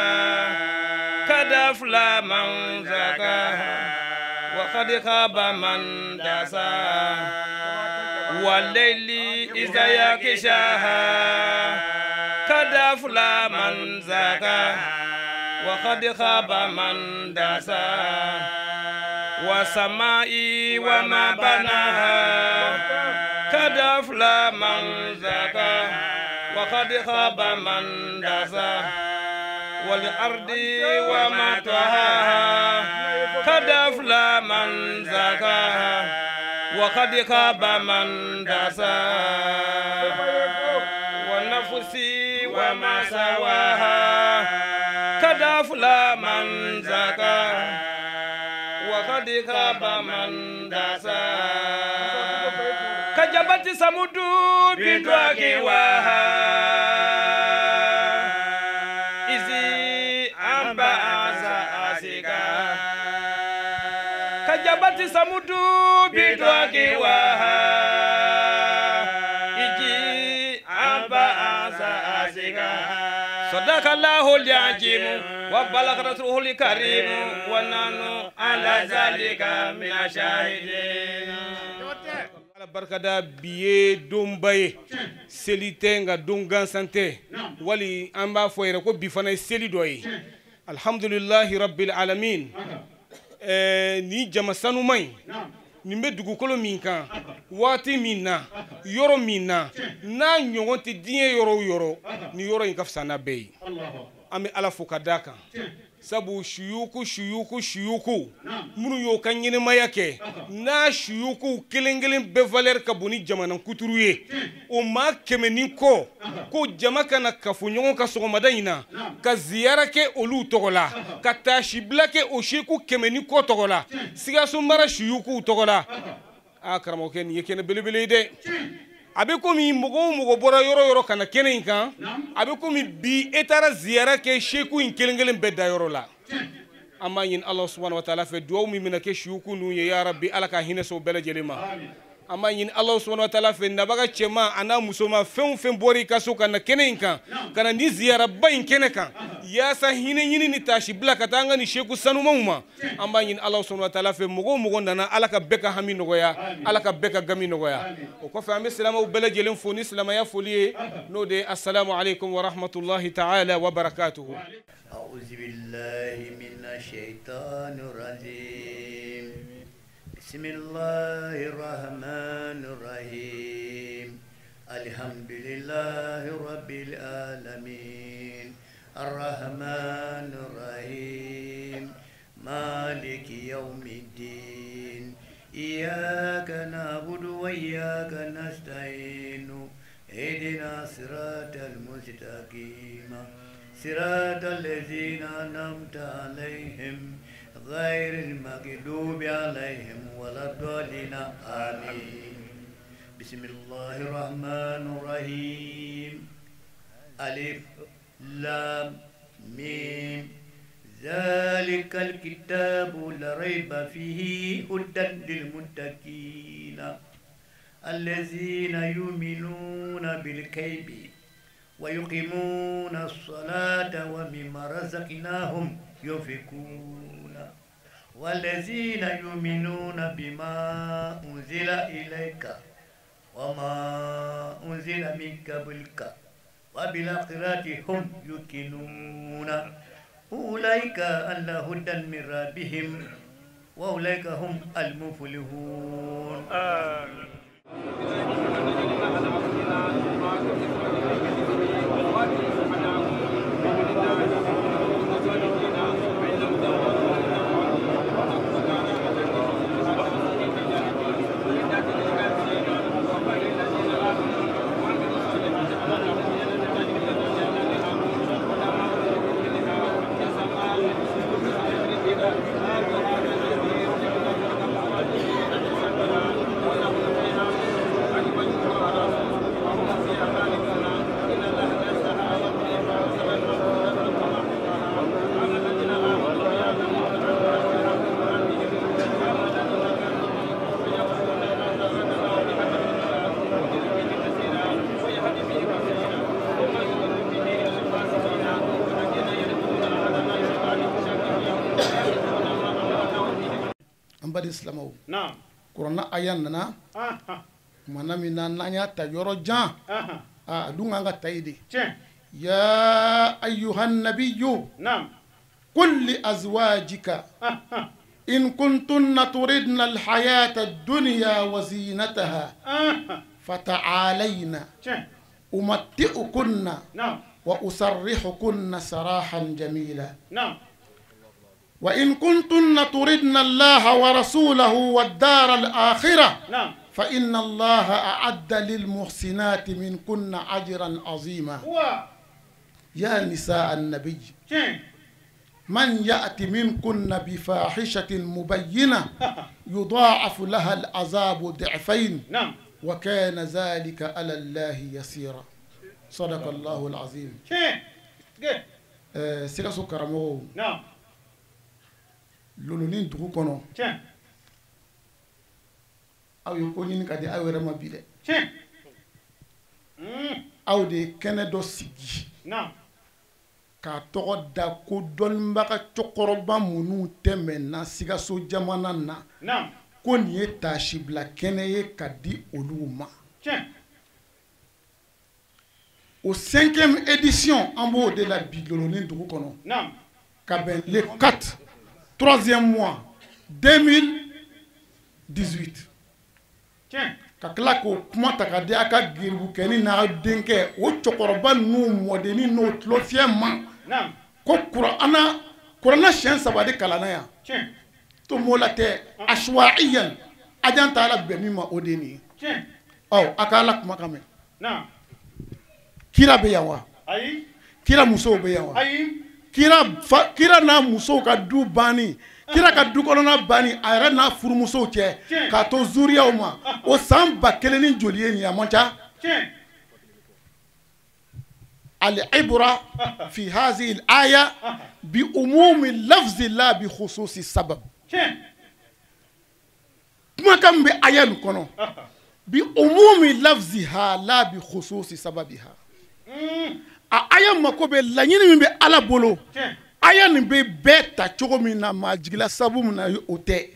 kad afla man zakaha wa kad khaba man dasa wal layli iza yakishaha kad afla man zakaha wa kad khaba man dasa wa samai wa ma banaha kad afla man zakaha wa kad khaba man dasa wal ardi wa ma tahaha kad afla man zakaha wa kad khaba man dasa wa nafsi wa ma sawaha kad afla man zakaha wa kad khaba man dasa kajabati samudu bidwakiwaha izi amba asa asika kajabati samudu bidwakiwaha iji amba asa asika. Sadakallahu al-azim wa balagha rasuluhu al-karim wa nahnu ala zalika min ash-shahidin. Ala barkada bi ye donba ye, seli tɛ nka don gansan tɛ, wali an b'a fɔ yɛrɛ ko bi fana ye seli dɔ ye. Alhamdulillahi rabbil alamin. Ni jama sanuman in, nin bɛ dugukolo min kan, waati min na, yɔrɔ min na, n'a ɲɔgɔn tɛ diɲɛ yɔrɔ o yɔrɔ, ni yɔrɔ in ka fisa n'a bɛɛ ye. An bɛ Ala fo ka d'a kan. Sabu suyuku suyuku suyuku minnu y'o ka ɲɛnɛmaya kɛ, n'a suyuku kelen kelen bɛɛ valeur ka bon ni jamana kuturu ye, o maa 100 ni kɔ ko jama kana kafo ɲɔgɔn ka sɔgɔmada in na ka ziyara kɛ olu tɔgɔ la, ka taasibila kɛ o seku 100 ni kɔ tɔgɔ la, Sikaso mara suyukuw tɔgɔ la. Aa karamɔgɔkɛ, nin ye kɛnɛ belebele ye dɛ. A bɛ komi mɔgɔ o mɔgɔ bɔra yɔrɔ o yɔrɔ ka na kɛnɛ in kan, a bɛ komi bi e taara ziyara kɛ seku in kelen kelen bɛɛ dayɔrɔ la. An b'a ɲini Ala subahana wa taala fɛ, duwawu min bɛna kɛ suyuku ninnu ye, ya Rabbi Ala ka hinɛ s'o bɛɛ lajɛlen ma. An b'a ɲini Ala subahana wa taala fɛ, nabaga cɛman a n'a musoman, fɛn o fɛn bɔra i ka so ka na kɛnɛ in kan, ka na nin ziyaraba in kɛnɛ kan, yaasa hinɛ ɲini ni taasi bila ka taa an ka nin seku sanumanw ma. An b'a ɲini Ala subahana wa taala fɛ, mɔgɔ o mɔgɔ nana, Ala ka bɛɛ ka hami nɔgɔya, Ala ka bɛɛ ka gami nɔgɔya. O kɔfɛ, an bɛ silamɛw bɛɛ lajɛlen fo ni silamɛya foli ye, n'o de ye assalamu alaikum wa rahmatulahi ta'ala wa barakatuhu. أعوذ بالله من الشيطان الرجيم. بسم الله الرحمن الرحيم. الحمد لله رب العالمين الرحمن الرحيم مالك يوم الدين إياك نعبد وإياك نستعين اهدنا صراط المستقيم صراط الذين أنعمت عليهم غير المغضوب عليهم ولا الضالين آمين. بسم الله الرحمن الرحيم. ألف لام ميم ذلك الكتاب لا ريب فيه هدى للمتقين الذين يؤمنون بالغيب ويقيمون الصلاة ومما رزقناهم ينفقون والذين يؤمنون بما أنزل إليك وما أنزل من قبلك وبالآخرة هم يوقنون أولئك على هدى من ربهم وأولئك هم المفلحون. Silamɛw kuranna aya nana kumana min na n'an y'a ta yɔrɔ jan a dun kan ka ta yen de. Ya ayyuhan nabiyyu qul li azwajika in kuntunna turidna alhayata ad-dunya wa zinataha fata'alayna umatti'ukunna wa usarrihukunna sarahan jamila. وإن كنتن تردن الله ورسوله والدار الآخرة فإن الله أعد للمحسنات منكن أجرا عظيما. يا نساء النبي من يأت منكن بفاحشة مبينة يضاعف لها العذاب ضعفين وكان ذلك على الله يسيرا. صدق الله العظيم. Sikaso karamɔgɔw, lolonin dugu kɔnɔ, aw ye ko ɲini ka di aw yɛrɛ ma bi dɛ. Aw de ye kɛnɛ dɔ sigi k'a tɔgɔ da ko dɔnnibaga cɛkɔrɔba minnu tɛmɛna Sikaso jamana na, ko nin ye taasibila kɛnɛ ye ka di olu ma. O 5e édition an b'o de la bi lolonin dugu kɔnɔ, ka bɛn le 4 3e mois 2018. Ka tila k'o kuma ta ka di a ka geribukɛni n'a denkɛ o cɛkɔrɔba ninnu mɔdenni n'o tulofiyɛ ma, ko kuranna siɲɛ 3 de kalanna yan. To m'o la tɛ asuwaiyan ajan t'a la bɛn min ma o de ye nin ye. Ɔ a ka Ala kumakan mɛn. Kira bɛ yan wa? Kira musow bɛ yan wa? Kira n'a musow ka du banni, kira ka du kɔnɔna banni, a yɛrɛ n'a furumusow cɛ k'a to zuriyaw ma, o san 1000 ni joli ye nin ye, a man ca. Al-ibra fi hazihi al-aya bi umumi lafzi la bi khususi sabab. Kumakan min bɛ aya nin kɔnɔ, bi umumi lafziha la bi khususi sababiha. A aya mako bɛ laɲini min bɛ Ala bolo, aya nin bɛ bɛɛ ta cogo min na, maa jigila sabu min na o tɛ.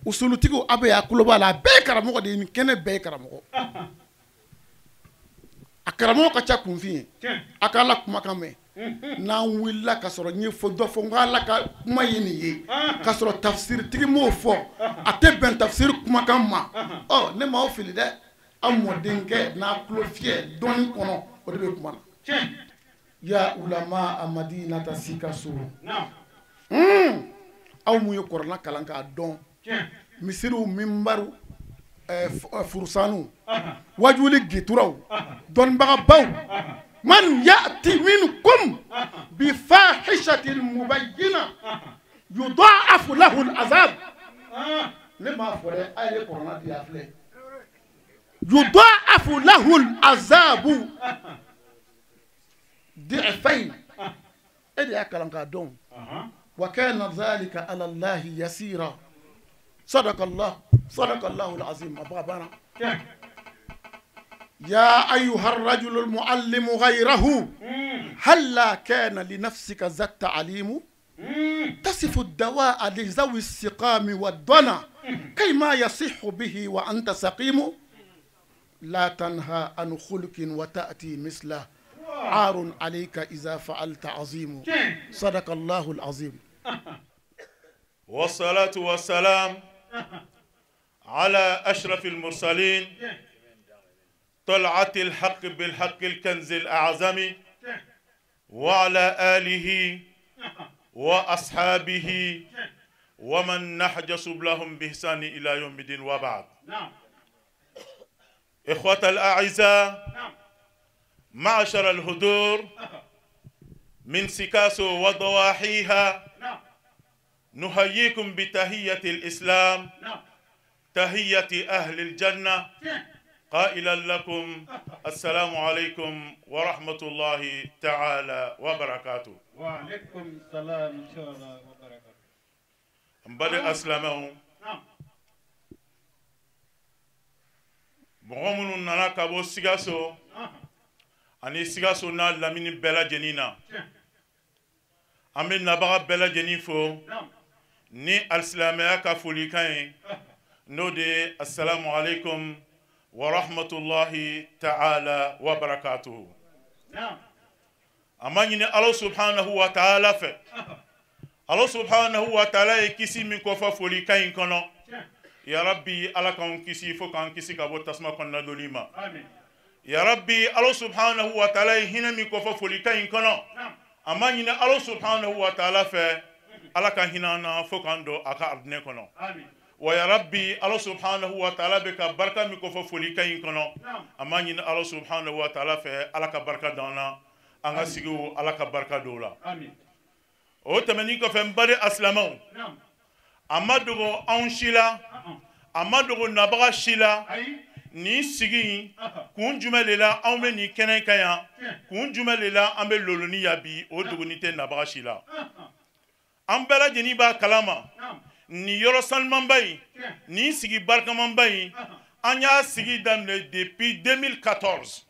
Usulutigiw a bɛ a kulo b'a la, a bɛɛ ye karamɔgɔ de ye, nin kɛnɛ bɛɛ ye karamɔgɔ. A karamɔgɔ ka ca kunfin ye, a ka Ala kumakan mɛn. N'an wulila ka sɔrɔ n ye fɔ dɔ fɔ n ko Ala ka kuma ye nin ye, ka sɔrɔ tafsiritigi m'o fɔ, a tɛ bɛn tafsiri kumakan ma. Ɔ ne m'aw fili dɛ, aw mɔdenkɛ n'a tulo fiyɛ dɔnni kɔnɔ, o de bɛ kuma na. Ya ulama a madinata Sikaso, aw mun ye kuranna kalan k'a dɔn, misiriw minbaru furusanu wajuli gituraw dɔnnibagabaw, man ya'ti minkum bi fahishatin mubayyina yudha'afu lahu al-azab. Ne m'a fɔ dɛ, a ye kuranna di a filɛ. Yudha'afu lahu al-azabu di'fayn. E de y'a kalan k'a dɔn. Wa kana dhalika ala Allahi yasira. Sadaqa Sadaqa Allahu al-azim. A banna. يا أيها الرجل المعلم غيره هلا كان لنفسك ذا التعليم تصف الدواء لذوي السقام والضنا كيما يصح به وأنت سقيم لا تنهى عن خلق وتأتي مثله عار عليك إذا فعلت عظيم. صدق الله العظيم. والصلاة والسلام على أشرف المرسلين طلعة الحق بالحق الكنز الأعظم وعلى آله وأصحابه ومن نحج سبلهم بإحسان إلى يوم الدين وبعد. إخوة الأعزاء، معشر الحضور من سيكاسو وضواحيها، نحييكم بتحية الإسلام، تحية أهل الجنة، قائلا لكم السلام عليكم ورحمة الله تعالى وبركاته. وعليكم السلام إن شاء الله وبركاته. بدأ أسلمه mɔgɔ minnu nana ka bɔ Sikaso ani Sikaso n'a lamini bɛɛ lajɛlen na, an bɛ nabaga bɛɛ lajɛlen fo ni alisilamɛya ka folikan ye, n'o de ye asalamu aleykum wa rahmatulahi ta'ala wa barakatuhu. An b'a ɲini Ala subhanahu wa ta'ala fɛ, Ala subhanahu wa ta'ala ye kisi min kɔfɛ folikan in kɔnɔ, ya Rabbi Ala k'an kisi fo k'an kisi ka bɔ tasuma kɔnɔna doli ma. Ya Rabbi Ala subhanahu wa ta'ala ye hinɛ min kɔfɛ folikan in kɔnɔ, an b'a ɲini Ala subhanahu wa ta'ala fɛ Ala ka hinɛ an na fo k'an don a ka arijinɛ kɔnɔ. Wa ya Rabbi Ala subhanahu wa ta'ala bɛ ka barika min kɔfɛ folikan in kɔnɔ, an b'a ɲini Ala subhanahu wa ta'ala fɛ Ala ka barika d'an na, an ka sigiw Ala ka barika don o la. O tɛmɛnen kɔfɛ, n baden asilamɛw, a ma dogo anw si la, a ma dogo nabaga si la, nin sigi in kun jumɛn de la anw bɛ nin kɛnɛ kan yan, kun jumɛn de la an bɛ loloni yan bi, o dogoni tɛ nabaga si la. An bɛɛ lajɛlen b'a kalama nin yɔrɔ sanumanba in, nin sigi barikamanba in, an y'a sigi daminɛ depuis 2014.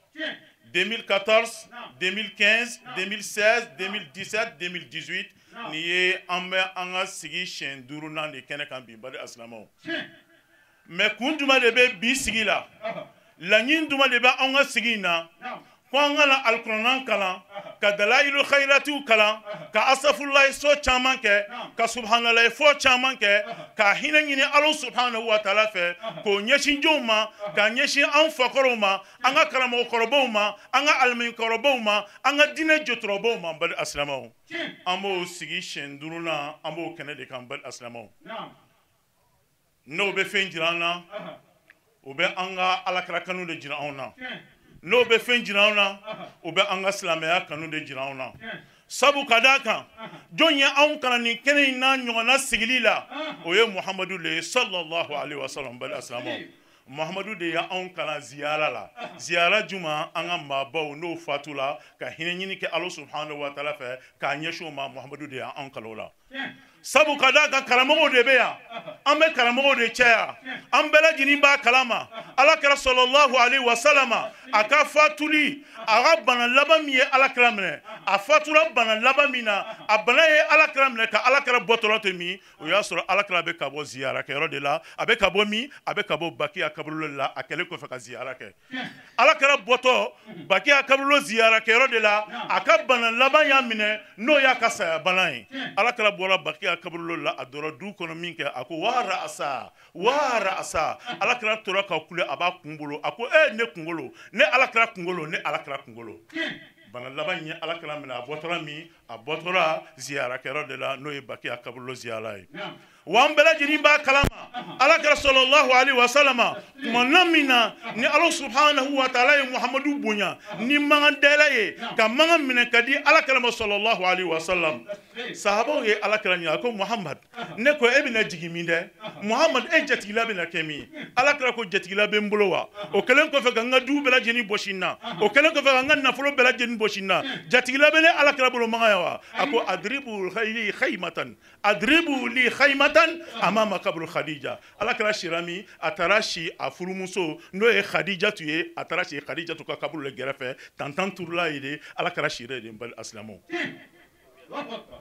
2014, 2015, 2016, 2017, 2018, nin ye an bɛ an ka sigi siɲɛ duurunan de kɛnɛ kan bi, bari asilamɛw. Mais kun jumɛn de bɛ bi sigi la, laɲini jumɛn de bɛ an ka sigi in na, ko an ka na alikuranɛ kalan, ka dalayilu khayiratiw kalan, ka asafurulayi so caman kɛ, ka subhanalayi fɔ caman kɛ, ka hinɛ ɲini Ala subhanahu wa taala fɛ, k'o ɲɛsin jɔnw ma, k'a ɲɛsin an fakɔrɔw ma, an ka karamɔgɔkɔrɔbaw ma, an ka alimamikɔrɔbaw ma, an ka diinɛ jɔtɔrɔbaw ma, bali asilamɛw. An b'o sigi siɲɛ duurunan, an b'o kɛnɛ de kan, bali asilamɛw. N'o bɛ fɛn jira an na, o bɛ an ka alakira kanu de jira anw na. N'o bɛ fɛn jira anw na, o bɛ an ka silamɛya kanu de jira anw na. Sabu ka d'a kan, jɔn ye anw kalan nin kɛnɛ in n'a ɲɔgɔnna sigili la, o ye Muhamadu de ye sallallahu alaihi wa sallam, bali asilamɛw. Muhamadu de ye anw kalan ziyara la. Ziyara juma, an ka maabaw n'o fatula ka hinɛ ɲini kɛ Ala subhanahu wa taala fɛ k'a ɲɛsin o ma, Muhamadu de ye anw kalan o la. Sabu ka d'a kan, karamɔgɔw de bɛ yan, an bɛ karamɔgɔw de cɛya, an bɛɛ lajɛlen b'a kalama Ala kira sallallahu alaihi wa sallam a ka fatuli, a ka bana laban min ye Ala kira minɛ, a fatura bana laban min na, a bana ye Ala kira minɛ ka Ala kira bɔtɔla to min, o y'a sɔrɔ Ala kira bɛ ka bɔ ziyara kɛyɔrɔ de la, a bɛ ka bɔ min, a bɛ ka bɔ Bakiya kaburudo de la, a kɛlen kɔfɛ ka ziyara kɛ. Ala kira bɔtɔ Bakiya kaburudo ziyara kɛyɔrɔ de la, a ka bana laban y'a minɛ, n'o y'a ka saya bana ye. Ala kira bɔra Bakiya kaburudo la, a dɔra du kɔnɔ min kɛ, a ko wara asa wara asa. Ala kira tora ka kule, a b'a kunkolo, a ko ne kunkolo, ne Ala kira kunkolo, ne Ala kira kunkolo. Bana laban ye Ala kira minɛ, a bɔtɔla min, a bɔtɔla ziyara kɛyɔrɔ de la, n'o ye Bakiya kaburudo ziyara ye. Wa an bɛɛ lajɛlen b'a kalama Ala kira sallallahu alaihi wa sallam tuma min na ni Ala subhanahu wa taala ye Muhamadu bonya ni mankan dayɛlɛ ye, ka mankan minɛ ka di Ala kira ma sallallahu alaihi wa sallam, sahabaw ye Ala kira ɲininka, a ko Muhamad, ne ko e bɛna jigin min dɛ, Muhamad e jatigila bɛna kɛ min? Ala kira ko jatigila bɛ n bolo wa? O kɛlen kɔfɛ ka n ka du bɛɛ lajɛlen bɔsi n na, o kɛlen kɔfɛ ka n ka nafolo bɛɛ lajɛlen bɔsi n na, jatigila bɛ ne Ala kira bolo mankan ye wa? A ko adribu li khaymatan, adribu li khaymatan amama kabru Khadija. Ala kira sira min, a taara si a furumuso n'o ye Khadijatu ye, a taara si Khadijatu ka kaburu le gɛrɛfɛ, tantan turula yen de, ala kira sira yen de. N bali asilamɛw,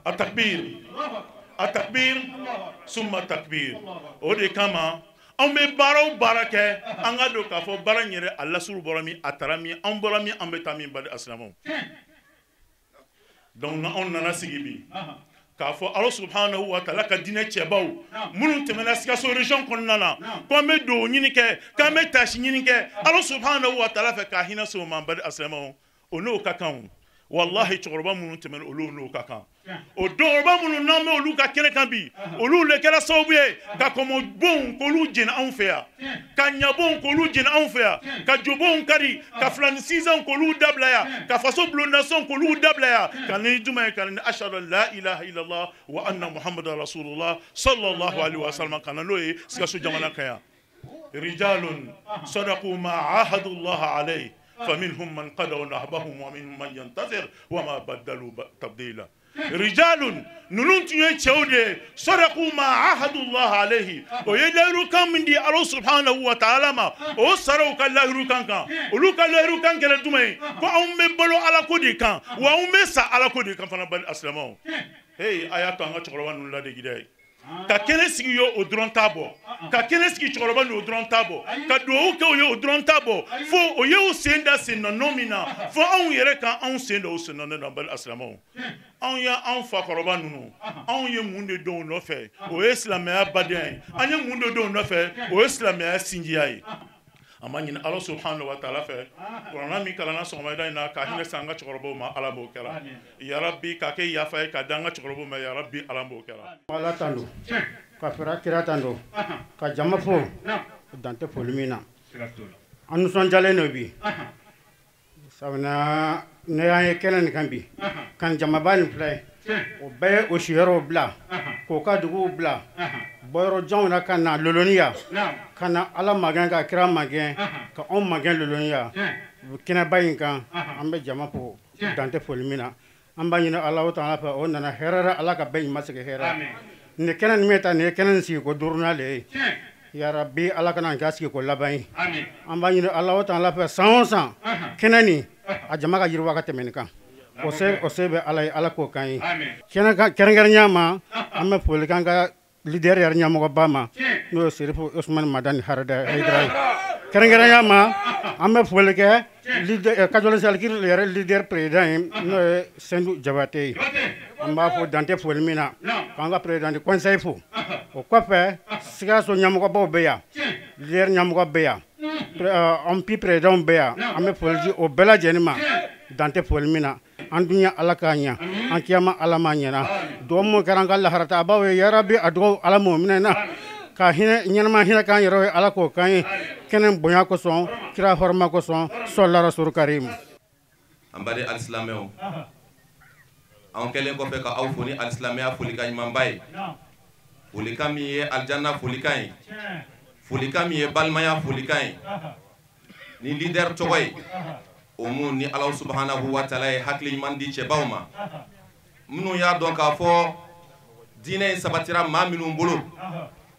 a takbir, a takbir, summa takbir. O de kama anw bɛ baara o baara kɛ, an ka don k'a fɔ baara in yɛrɛ a lasuru bɔra min, a taara min, an bɔra min, an bɛ taa min, bali asilamɛw. Donc anw nana sigi bi k'a fɔ Ala subhanahu wa ta'ala ka diinɛ cɛbaw minnu tɛmɛna Sikaso région kɔnɔna na, ko an bɛ dugawu ɲini kɛ, k'an bɛ tasi ɲini kɛ Ala subhanahu wa ta'ala fɛ k'a hinɛ se o ma, bali asilamɛw, o n'o ka kan o. Wallahi cɛkɔrɔba minnu tɛmɛna olu n'o ka kan. O dɔgɔkɔrɔba minnu n'an bɛ olu ka kɛnɛ kan bi, olu le kɛra sababu ye ka kɔmɔbonw k'olu jeni anw fɛ yan, ka ɲabonw k'olu jeni anw fɛ yan, ka jobonw kari, ka filani sinsanw k'olu dabila yan, ka faso bulondasɔnw k'olu dabila yan, ka ni jumɛn ye, ka ni ashhadu an la ilaha illallah wa anna muhammadan rasulullah sallallahu alaihi wa sallam, ka na n'o ye Sikaso jamana kan yan. Rijalun sadaqu ma ahadu Allah alayhi فمنهم من قضوا نحبهم ومنهم من ينتظر وما بدلوا تبديلا. رجال نونو tun ye cɛw de ye, sadaqu ma ahadu Allah alayhi, o ye lahirukan min di Ala subhanahu wa ta'ala ma, o sara u ka lahirukan kan. Olu ka lahirukan kɛra jumɛn ye? Ko anw bɛ balo Ala ko de kan, wa anw bɛ sa Ala ko de kan fana, bali asilamɛw. Hey, a y'a to an ka cɛkɔrɔba ninnu ladegi dɛ. Ka kɛnɛ sigi ye o dɔrɔn t'a bɔ, ka kɛnɛ sigi cɛkɔrɔba ni o dɔrɔn t'a bɔ, ka dugawu kɛ o ye o dɔrɔn t'a bɔ, fo o ye o sen da sen nɔ min na, fo anw yɛrɛ ka anw sen da o sen nɔ na, bali asilamɛw. Anw ye anw fakɔrɔba ninnu, anw ye mun de dɔn o nɔfɛ? O ye silamɛya badenya ye. An ye mun de dɔn o nɔfɛ? O ye silamɛya sinjiya ye. An b'a ɲini Ala subhanahu wa ta'ala fɛ, kuranna min kalanna sɔgɔmada in na, ka hinɛ se an ka cɛkɔrɔbaw ma, Ala b'o kɛra. Yarabi k'a kɛ yafa ye ka da an ka cɛkɔrɔbaw ma, yarabi Ala b'o kɛra. Ala tando, ka fara kira tando, ka jama fo, dan tɛ foli min na. An nisɔndiyalen don bi. Sabula ne y'an ye kɛnɛ nin kan bi, ka jamaba nin filɛ, o bɛɛ ye o siyɔrɔw bila, k'o ka duguw bila, bɔyɔrɔ janw na ka na loloniya, ka na Ala magɛn, ka kira magɛn, ka anw magɛn loloniya kɛnɛba in kan. An bɛ jama fo dan tɛ foli min na. An b'a ɲini Ala ta'ala fɛ, o nana hɛrɛ la, Ala ka bɛɛ ɲuman segin hɛrɛ la. Nin kɛnɛ nin bɛ ta, nin ye kɛnɛ nin sigi ko duurunan le ye. Yarabi Ala kana nin kɛ sigi ko laban ye. An b'a ɲini Ala ta'ala fɛ, san o san kɛnɛ nin a jama ka yiriwa ka tɛmɛ nin kan. O se bɛ Ala ye, Ala k'o kan ye. Kɛrɛnkɛrɛnnenya ma, an bɛ foli k'an ka leader yɛrɛ ɲɛmɔgɔba ma, n'o ye Serifu Usumani Madani Hayidara ye. Kɛrɛnkɛrɛnnenya ma, an bɛ foli kɛ Kajolo Salikiri yɛrɛ leader président ye, n'o ye Sɛndu Jabate ye. An b'a fɔ dan tɛ foli min na, k'an ka président du conseil fo. O kɔfɛ, Sikaso ɲɛmɔgɔbaw bɛ yan, leader ɲɛmɔgɔ bɛ yan, an président bɛ yan. An bɛ foli di o bɛɛ lajɛlen ma, dan tɛ foli min na. An dunya Ala k'a ɲɛ, an kiyama Ala m'a ɲɛna. Dugawu min kɛra an ka laharatabaw ye, yarabi a dugawu Ala m'o minɛ na, ka hinɛ ɲɛnama hinɛ k'an yɛrɛ ye, Ala k'o k'an ye kɛnɛ bonya kosɔn, kira hɔrɔma kosɔn, sɔlila rasulu karim. An baden alisilamɛw, anw kɛlen kɔfɛ ka aw fo ni alisilamɛya folikan ɲumanba ye, folikan min ye alijanna folikan ye, folikan min ye balimaya folikan ye, ni leader tɔgɔ ye, o mun ni Ala subhanahu wa ta'ala ye hakili ɲuman di cɛbaw ma, minnu y'a dɔn k'a fɔ diinɛ in sabatira maa minnu bolo,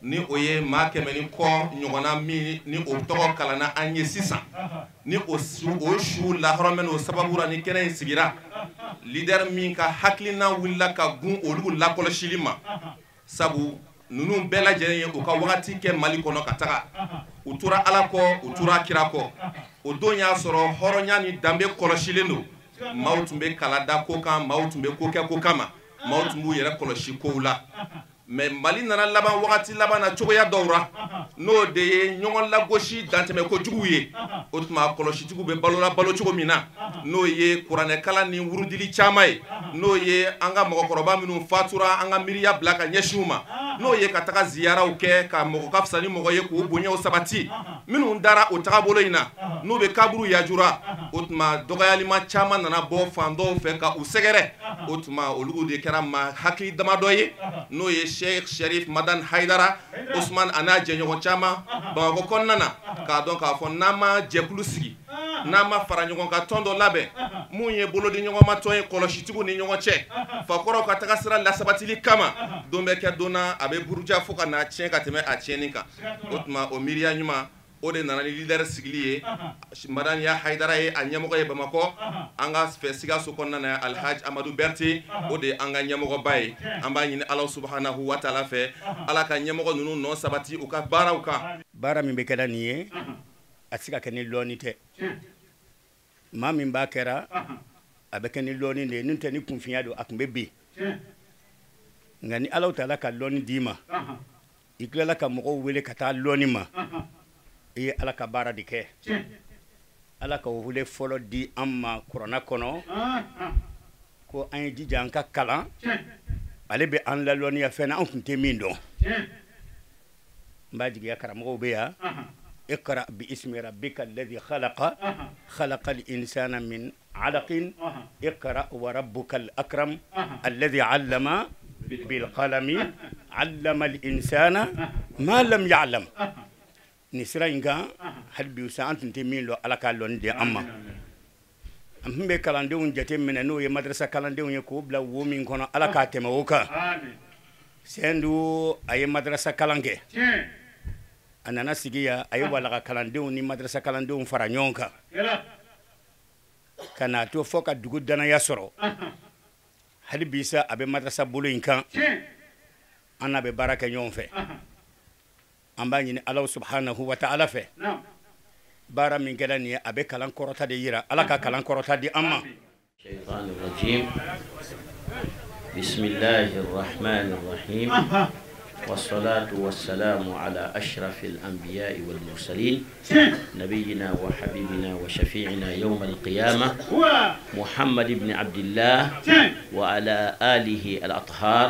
ni o ye maa 100 ni kɔ ɲɔgɔnna min ni o tɔgɔ kalanna an ye sisan, ni o su lahɔrɔmɛ n'o sababu la ni kɛnɛ in sigira, leader min ka hakilina wulila ka gun olu lakɔlɔsili ma, sabu ninnu bɛɛ lajɛlen ye u ka wagati kɛ Mali kɔnɔ ka taga, u tora Ala kɔ, u tora kira kɔ. O don y'a sɔrɔ hɔrɔnya ni danbe kɔlɔsilen don, maaw tun bɛ kala da ko kan, maaw tun bɛ ko kɛ ko kama, maaw tun b'u yɛrɛ kɔlɔsi kow la. Mais Mali nana laban wagati laban na cogoya dɔw ra, n'o de ye ɲɔgɔn lagosi dantɛmɛ kojugu ye. O tuma kɔlɔsitigiw bɛ balola balo cogo min na, n'o ye kuranɛkalan ni wurudili caman ye, n'o ye an ka mɔgɔkɔrɔba minnu fatura an ka miiriya bila ka ɲɛsin u ma, n'o ye ka taga ziyaraw kɛ ka mɔgɔ ka fisa ni mɔgɔ ye k'u bonyaw sabati, minnu dara o tagabolo in na, n'u bɛ kaburu yajura. O tuma dɔgɔyalima caman nana bɔ fan dɔw fɛ ka u sɛgɛrɛ. O tuma olu de kɛra maa hakili damadɔ ye, n'o ye Sheikh Sherif Madani Hayidara Usman a n'a jɛɲɔgɔn caman Bamakɔ kɔnɔna na, k'a dɔn k'a fɔ n'an ma jɛkulu sigi, n'an ma fara ɲɔgɔn kan tɔn dɔ labɛn Mun ye bolodiɲɔgɔnma tɔn ye kɔlɔsitigiw ni ɲɔgɔn cɛ, fakɔrɔw ka taga sira lasabatili kama, don bɛ kɛ don na a bɛ buruja fo ka n'a tiɲɛ ka tɛmɛ a tiɲɛni kan. O tuma o miiriya ɲuman o de nana ni leader sigili ye. Madaniya Hayidara ye a ɲɛmɔgɔ ye Bamakɔ, an ka fɛ Sikaso kɔnɔna na Alhaji Amadu Berete, o de ye an ka ɲɛmɔgɔba ye. An b'a ɲini Ala subahanahu wa taala fɛ, Ala ka ɲɛmɔgɔ ninnu nɔ sabati u ka baaraw kan. Baara min bɛ kɛra nin ye, a tɛ se ka kɛ ni lɔnni tɛ. Maa min b'a kɛra, a bɛ kɛ ni lɔnni de ye, n'o tɛ ni kunfinya don a tun bɛ bin. Nka ni Ala taala ka lɔnni d'i ma, i tilala ka mɔgɔw wele ka taa lɔnni ma, i ye Ala ka baara de kɛ. Ala ka wele fɔlɔ di an ma kuranna kɔnɔ ko an ye jija an ka kalan, ale bɛ an lalɔnniya fɛn na an tun tɛ min dɔn. N b'a jigiya karamɔgɔw bɛ yan. اقرأ باسم ربك الذي خلق خلق الإنسان من علق اقرأ وربك الأكرم الذي علم بالقلم علم الإنسان ما لم يعلم. Nin sira in kan hali bi sa an tun tɛ min lɔn, Ala k'a lɔnni di an ma. An tun bɛ kalandenw jate minɛ n'o ye madarasa kalandenw ye k'o bila wo min kɔnɔ, Ala k'a tɛmɛ o kan. Sɛndu a ye madarasa kalan kɛ, a nana sigi yan, a ye walaga kalandenw ni madarasa kalandenw fara ɲɔgɔn kan ka n'a to fɔ ka dugu danaya sɔrɔ. Hali bi sa a bɛ madarasa bolo in kan, an n'a bɛ baara kɛ ɲɔgɔn fɛ. An b'a ɲini Ala subahanahu wa taala fɛ, baara min kɛra nin ye, a bɛ kalan kɔrɔta de yira. Ala ka kalan kɔrɔta di an ma. Bismillahir Rahmanir Rahim. والصلاة والسلام على أشرف الأنبياء والمرسلين نبينا وحبيبنا وشفيعنا يوم القيامة محمد بن عبد الله وعلى آله الأطهار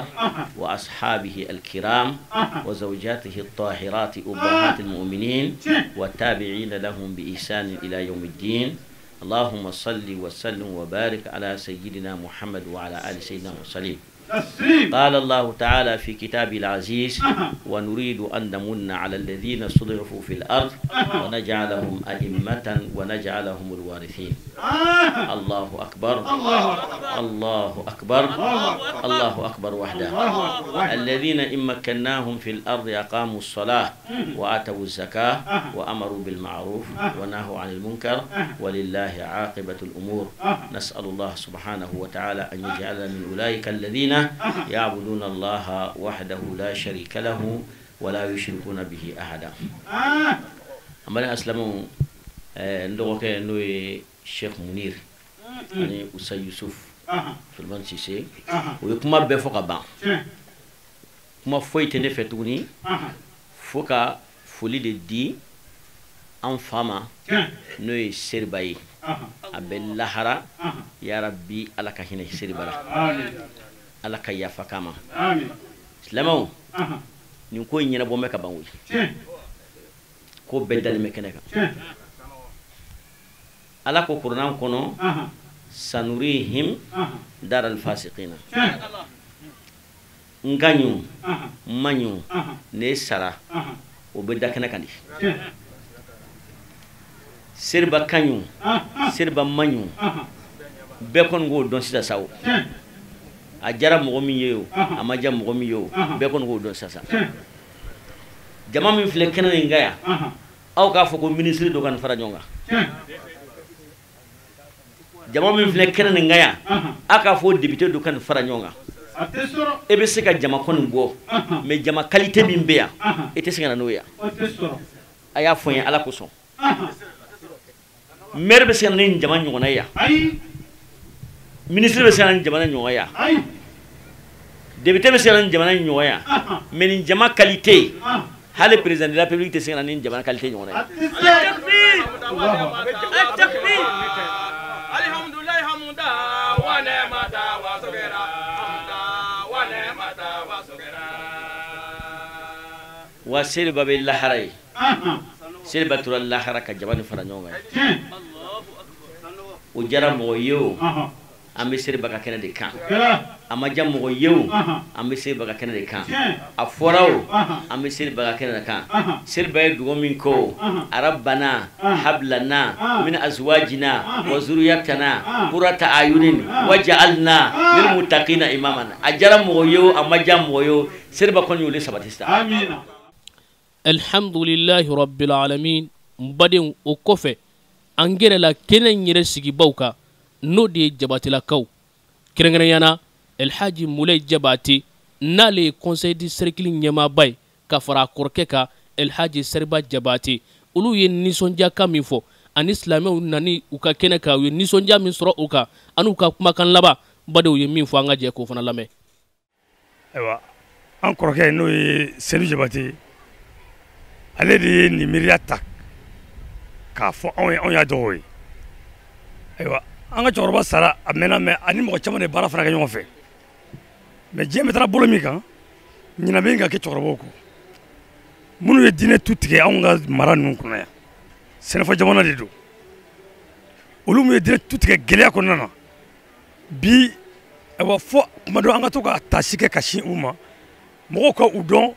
وأصحابه الكرام وزوجاته الطاهرات أمهات المؤمنين والتابعين لهم بإحسان إلى يوم الدين. اللهم صل وسلم وبارك على سيدنا محمد وعلى آل سيدنا المرسلين. قال الله تعالى في كتابه العزيز: ونريد أن نمن على الذين استضعفوا في الأرض ونجعلهم أئمة ونجعلهم الوارثين. الله أكبر، الله أكبر، الله أكبر وحده. الذين إن مكناهم في الأرض أقاموا الصلاة وآتوا الزكاة وأمروا بالمعروف ونهوا عن المنكر ولله عاقبة الأمور. نسأل الله سبحانه وتعالى أن يجعلنا من أولئك الذين يعبدون الله وحده لا شريك له ولا يشركون به أحدا. أما أسلموا ندوك نوي الشيخ منير يعني أستاذ يوسف سلمان سيسي ويكما بفوق بان كما فويت نفتوني فوق فولي دي أن فما نوي سيرباي أبل لهرا يا ربي على كهينة سيربالا Ala ka yafa kama. Silamɛw, nin ko in ɲɛnabɔ bɛ ka ban koyi. Ko bɛɛ dalen bɛ kɛnɛ kan. Ala ko kuranɛ kɔnɔ sanurihim daral fasiqina. N ka ɲu, n ma ɲu, ne sara, o bɛ da kɛnɛ kan de. Seriba ka ɲu, seriba ma ɲu, bɛɛ kɔni k'o dɔn sisan sa o. A diyara mɔgɔ min ye o, a ma diya mɔgɔ min ye o, bɛɛ kɔni k'o dɔn sisan. Jama min filɛ kɛnɛ nin kan yan, aw k'a fɔ ko minisiri dɔ ka nin fara ɲɔgɔn kan. Jama min filɛ kɛnɛ nin kan yan, aw k'a fɔ député dɔ ka nin fara ɲɔgɔn kan. E bɛ se ka jama kɔni bɔ, mais jama qualité min bɛ yan, e tɛ se ka na n'o ye yan. A y'a fɔ n ye Ala kosɔn. Maire bɛ se ka na ni jama ɲɔgɔnna ye yan. Ministre bɛ se ka na ni jamana ɲɔgɔn ye yan. Député bɛ se ka na ni jamana ɲɔgɔn ye yan. Mais nin jama qualité, hali président de la République tɛ se ka na ni jamana qualité ɲɔgɔn ye. Wa Seriba bɛ lahara ye. Seriba tora lahara ka jama ni fara ɲɔgɔn kan. O diyara mɔgɔ ye o, an bɛ Seriba ka kɛnɛ de kan. A ma diya mɔgɔ ye o, an bɛ Seriba ka kɛnɛ de kan. A fɔra o, an bɛ Seriba ka kɛnɛ de kan. Seriba ye dugawu min kɛ o, arabana hablana min azwajina wa zuriyatana qurrata ayunin waj'alna lil muttaqina imaman. A diyara mɔgɔ ye o, a ma diya mɔgɔ ye o, Seriba kɔni y'olu sabati sisan. Amina. Alhamdulillahi rabbil alamin. N badenw, o kɔfɛ an gɛrɛla kɛnɛ in yɛrɛ sigibaw kan, n'o de ye Jabatelakaw, kɛrɛnkɛrɛnya na Elhaji Muley Jabate, n'ale ye conseil du cercle ɲɛmaaba ye, ka fara a kɔrɔkɛ kan Elhaji Seriba Jabate. Olu ye nisɔndiyakan min fɔ ani silamɛw nani u ka kɛnɛ kan, u ye nisɔndiya min sɔrɔ u kan ani u ka kumakan laban, badenw ye min fɔ, an ka jɛ k'o fana lamɛn. Ayiwa, an kɔrɔkɛ n'o ye Selu Jabate, ale de ye nin miiriya ta k'a fɔ anw ye, anw y'a dɔgɔ ye. Ayiwa, an ka cɛkɔrɔba sara a mɛnna, mɛ ani mɔgɔ caman de baara fana kɛ ɲɔgɔn fɛ. Mɛ diɲɛ bɛ taara bolo min kan, ɲinɛ bɛ ka kɛ cɛkɔrɔbaw kɔ minnu ye diinɛ tu tigɛ anw ka mara ninnu kɔnɔ yan. Sɛnɛfɔ jamana de don, olu min ye diinɛ tu tigɛ gɛlɛya kɔnɔna na bi. Ayiwa, fɔ tuma dɔ an ka to ka tasi kɛ ka sin u ma, mɔgɔw ka u dɔn.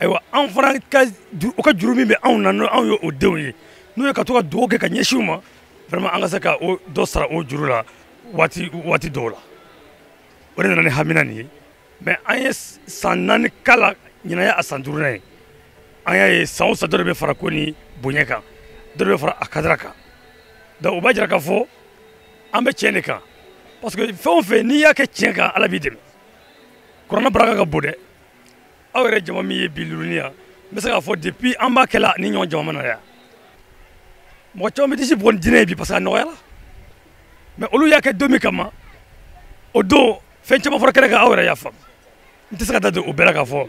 Ayiwa, an fana ka u ka juru min bɛ anw na, n'o anw ye o denw ye, n'o ye ka to ka dugawu kɛ ka ɲɛsin u ma, vraiment an ka se ka o dɔ sara o juru la waati waati dɔw la. O de nana ni hamina nin ye. Mɛ an ye san 4 k'a la, ɲinan ye a san 5nan ye. An y'a ye san o san dɔ de bɛ fara ko ni bonya kan, dɔ de bɛ fara a kadara kan. Donc o b'a jira k'a fɔ an bɛ tiɲɛ de kan, parce que fɛn o fɛn n'i y'a kɛ tiɲɛ kan, Ala b'i dɛmɛ. Kuranɛ baraka ka bon dɛ. Aw yɛrɛ jama min ye bi luluni yan, n bɛ se k'a fɔ depuis an b'a kɛla ni ɲɔgɔn jama ma na yan, mɔgɔ caman bɛ disi bugɔ ni diinɛ ye bi, parce que a nɔgɔyara. Mɛ olu y'a kɛ don min kama, o don fɛn caman fɔra kɛnɛ kan, aw yɛrɛ y'a faamu. N tɛ se ka da don o bɛɛ la k'a fɔ,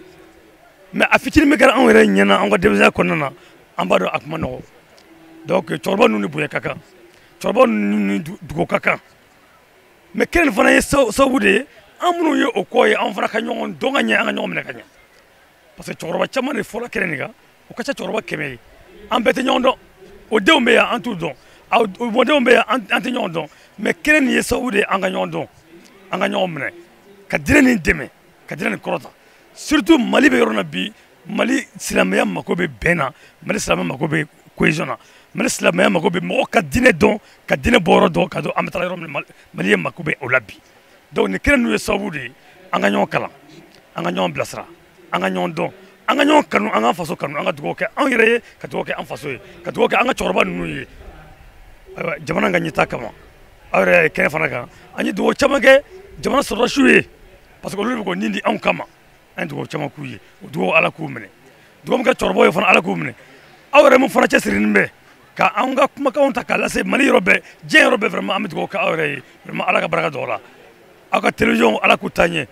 mɛ a fitinin min kɛra anw yɛrɛ ɲɛna anw ka denmisɛnya kɔnɔna na, an b'a dɔn a kuma nɔgɔ. Donc cɛkɔrɔba ninnu ni bonya ka kan, cɛkɔrɔba ninnu ni dugawu ka kan. Mɛ kɛnɛ nin fana ye sababu de ye, an minnu ye o kɔ ye, an fana ka ɲɔgɔn dɔn ka ɲɛ, an ka ɲɔgɔn minɛ ka ɲɛ. Parce que cɛkɔrɔba caman de fɔra kɛnɛ nin kan, o ka ca cɛkɔrɔba 100 ye, an bɛɛ tɛ ɲɔgɔn dɔn. O denw bɛ yan, an t'u dɔn, o mɔdenw bɛ yan, an tɛ ɲɔgɔn dɔn. Mɛ kɛnɛ nin ye sababu de ye an ka ɲɔgɔn dɔn, an ka ɲɔgɔn minɛ, ka diinɛ nin dɛmɛ, ka diinɛ nin kɔrɔta. Surtout Mali bɛ yɔrɔ na bi, Mali silamɛya mako bɛ bɛn na, Mali silamɛya mako bɛ cohésion na, Mali silamɛya mako bɛ mɔgɔ ka diinɛ dɔn, ka diinɛ bɔyɔrɔ dɔn, ka dɔn an bɛ taa yɔrɔ min. Mali ye mako bɛ o la bi. Donc nin kɛnɛ ninnu ye sababu de ye an ka ɲɔgɔn kalan, an ka ɲɔgɔn bilasira, an ka ɲɔgɔn dɔn, an ka ɲɔgɔn kanu, an ka faso kanu, an ka dugawu kɛ anw yɛrɛ ye, ka dugawu kɛ an faso ye, ka dugawu kɛ an ka cɛkɔrɔba ninnu ye. Ayiwa, jamana ka ɲɛtaa kama, aw yɛrɛ ye kɛnɛ fana kan, an ye dugawu caman kɛ jamana sɔrɔdasiw ye, parce que olu de bɛ k'o nin di anw kama. An ye dugawu caman k'u ye, o dugawu Ala k'u minɛ. Dugawu min kɛ cɛkɔrɔbaw ye fana, Ala k'u minɛ. Aw yɛrɛ min fana cɛsirilen bɛ ka anw ka kumakanw ta k'a lase Mali yɔrɔ bɛɛ, diɲɛ yɔrɔ bɛɛ, vraiment an bɛ dugawu kɛ aw yɛrɛ ye, vraiment Ala ka barika don aw la. Aw ka télévision, Ala k'u taa ɲɛ,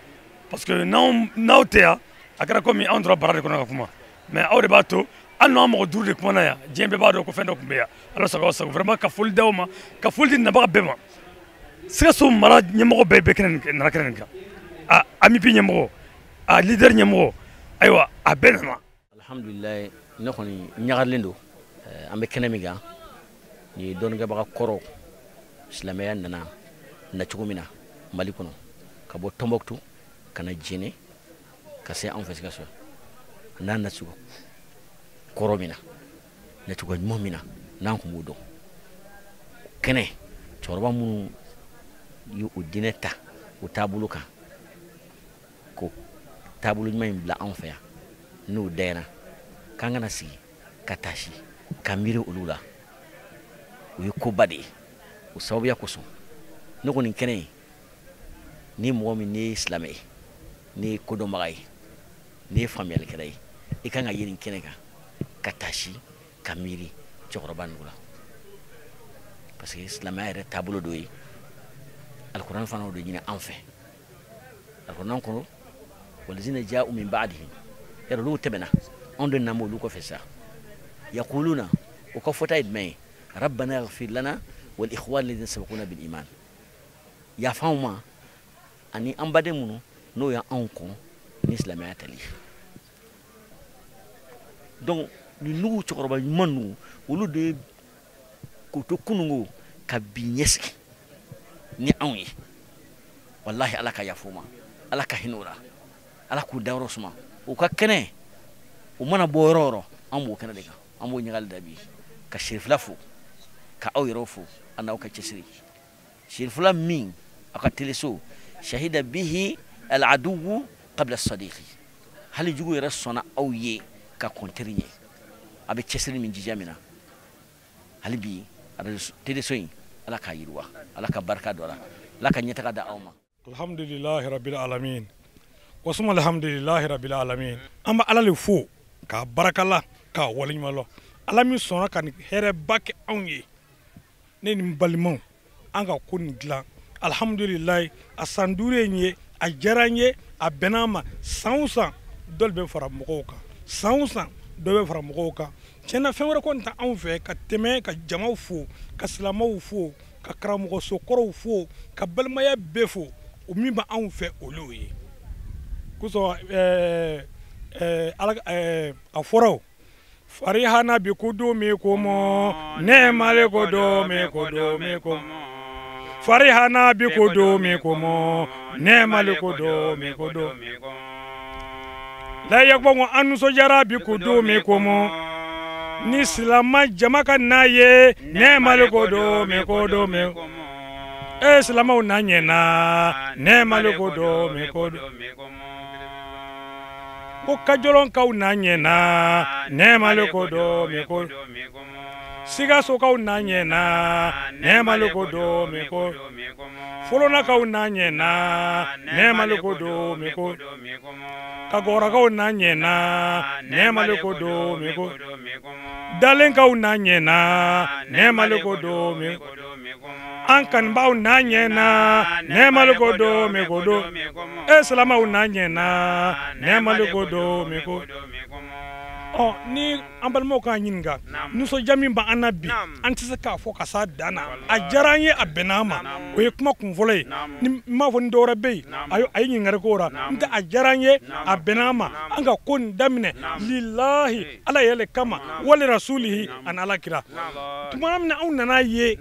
parce que n'aw tɛ yan, a kɛra komi anw tora bara de kɔnɔ ka kuma, mais aw de b'a to hali n'an mɔgɔ 5 de kumana yan, diɲɛ bɛɛ b'a dɔn ko fɛn dɔ tun bɛ yan. Ala sago aw sago. Vraiment ka foli d'aw ma, ka foli di nabaga bɛɛ ma. Sikaso mara ɲɛmɔgɔ bɛɛ bɛ kɛnɛ nana kɛnɛ nin kan, a AMUPI ɲɛmɔgɔ, a leader ɲɛmɔgɔ, ayiwa a bɛɛ nana. Alhamdulilayi, ne kɔni ɲagalen don. An bɛ kɛnɛ min kan nin ye dɔnnikɛbaga kɔrɔ, silamɛya nana na cogo min na Mali kɔnɔ, ka bɔ Tɔnbɔkutu ka na Jɛnɛ ka se anw fɛ Sikaso, n'a nacogo kɔrɔ min na, nacogo ɲuman min na, n'an tun b'o dɔn. Kɛnɛ cɛkɔrɔba minnu ye o diinɛ ta o taabolo kan, k'o taabolo ɲuman in bila anw fɛ yan, n'o dayana k'an kana sigi ka taasi ka miiri olu la, o ye koba de ye. O sababuya kosɔn ne kɔni kɛnɛ in, ni mɔgɔ min n'i ye silamɛ ye, n'i ye kodɔnbaga ye, n'i ye faamuyalikɛla ye, i kan ka ye nin kɛnɛ kan ka taasi ka miiri cɛkɔrɔba ninnu la, parce que silamɛya yɛrɛ taabolo dɔ ye. Alikuranɛ fana o de ɲini an fɛ. Alikuranɛ kɔnɔ, walazina ja'u min ba'dihim, yɛrɛ olu tɛmɛna, anw de nana olu kɔfɛ sa. Yaquluna, o ka fɔta ye jumɛn ye? Rabbana ighfir lana wal ikhwan alladhina sabaquna bil iman. Yafa anw ma ani an baden minnu n'o y'anw kɔn ni silamɛya tali. Donc nin nugu cɛkɔrɔba ɲuman ninnu, olu de ye k'o to kununko ka bi ɲɛsigi ni anw ye. Walahi Ala ka yafa u ma, Ala ka hinɛ u la, Ala k'u dayɔrɔ suma. U ka kɛnɛ, u mana bɔ yɔrɔ o yɔrɔ, an b'o kɛnɛ de kan, an b'o ɲagali da bi ka Serifila fo, ka aw yɛrɛw fo, a n'aw ka cɛsiri. Serifila min aw ka teleso shahida bihi al-aduwu qabla as-sadiqi, hali jugu yɛrɛ sɔnna aw ye ka kɔn teri ɲɛ. A bɛ cɛsiri min jija min na hali bi teleso in, Ala k'a yiriwa, Ala ka barika don a la, Ala ka ɲɛtaga da aw ma. Alhamdulilahi rabbil alamin, wasuma alhamdulilahi rabbil alamin. An bɛ Ala le fo k'a barakala k'a waleɲuman lɔn. Ala min sɔnna ka nin hɛrɛba kɛ anw ye, ne ni n balimaw, an ka ko nin dilan. Alhamdulilahi, a san 5 ye nin ye, a diyara n ye, a bɛnna an ma. San o san dɔ de bɛ fara mɔgɔw kan, san o san dɔ bɛ fara mɔgɔw kan. Tiɲɛna fɛn wɛrɛ kɔni tɛ anw fɛ ka tɛmɛ ka jamaw fo, ka silamɛw fo, ka karamɔgɔsokɔrɔw fo, ka balimaya bɛɛ fo. O min bɛ anw fɛ olu ye kosɔn. Ala a fɔra o farihana bi kudumi kumo nɛɛmale ko domi ko domi ko farihana bi kudumi kumo nɛɛmale ko domi ko domi la yakbɔ an nisɔndiyara bi kudumi kumo ni silama jama ka n'a ye nɛɛmale ko domi ko domi e silamaw n'a ɲɛna nɛɛmale ko domi ko domi ko kajɔlɔnkaw n'a ɲɛna nɛɛmale ko domi ko Sikasokaw n'a ɲɛna nɛɛmale ko domi ko Folonakaw n'a ɲɛna nɛɛmale ko domi ko Kagɔrɔkaw n'a ɲɛna nɛɛmale ko domi ko Dalenkaw n'a ɲɛna nɛɛmale ko domi an kanubaaw n'a ɲɛna nɛɛmale ko domi ko do e silamaw n'a ɲɛna nɛɛmale ko domi ko. Ɔ ni an balimaw k'an ɲininka, nisɔndiya min b'an na bi, an tɛ se k'a fɔ ka s'a dan na. A diyara an ye, a bɛnna an ma, o ye kuma kunfɔlɔ ye. Ni n m'a fɔ ni dɔwɛrɛ bɛ yen, a ye ɲininkali k'o la. N tɛ, a diyara an ye, a bɛnna an ma. An ka ko nin daminɛ lilahi, Ala yɛrɛ kama, wali rasulihi ani Ala kira. Tuma min na anw nana ye,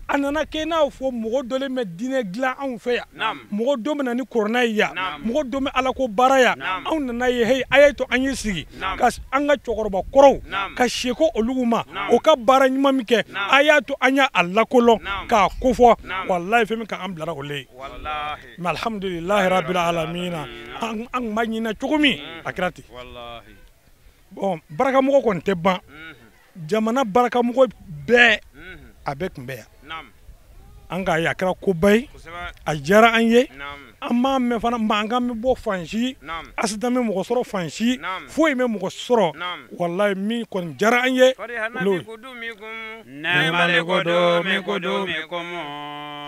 a nana kɛ i n'a fɔ mɔgɔ dɔlen bɛ diinɛ dilan anw fɛ yan, mɔgɔ dɔ bɛ na ni kɔrɔna ye yan, mɔgɔ dɔ bɛ Ala ko baara yan. Anw nana ye, hey, a y'a to an ye sigi ka an ka cɛkɔrɔba kɔrɔw ka seko olu ma, o ka baara ɲuman min kɛ, a y'a to an y'a lakolɔn k'a kofɔ. Walahi fɛn min ka an bilara o le ye. Mais alhamdulilahi rabbil alamina, an tun b'a ɲinina cogo min a kɛra ten. Bon, barakamɔgɔ kɔni tɛ ban, jamana barakamɔgɔ bɛɛ a bɛɛ tun bɛ yan. An k'a ye a kɛra koba ye, a diyara an ye. An b'a mɛn fana, mankan bɛ bɔ fan si, accident bɛ mɔgɔ sɔrɔ fan si, foyi bɛ mɔgɔ sɔrɔ. Walahi min kɔni diyara an ye olu ye. Nɛɛmale ko domi ko domi komo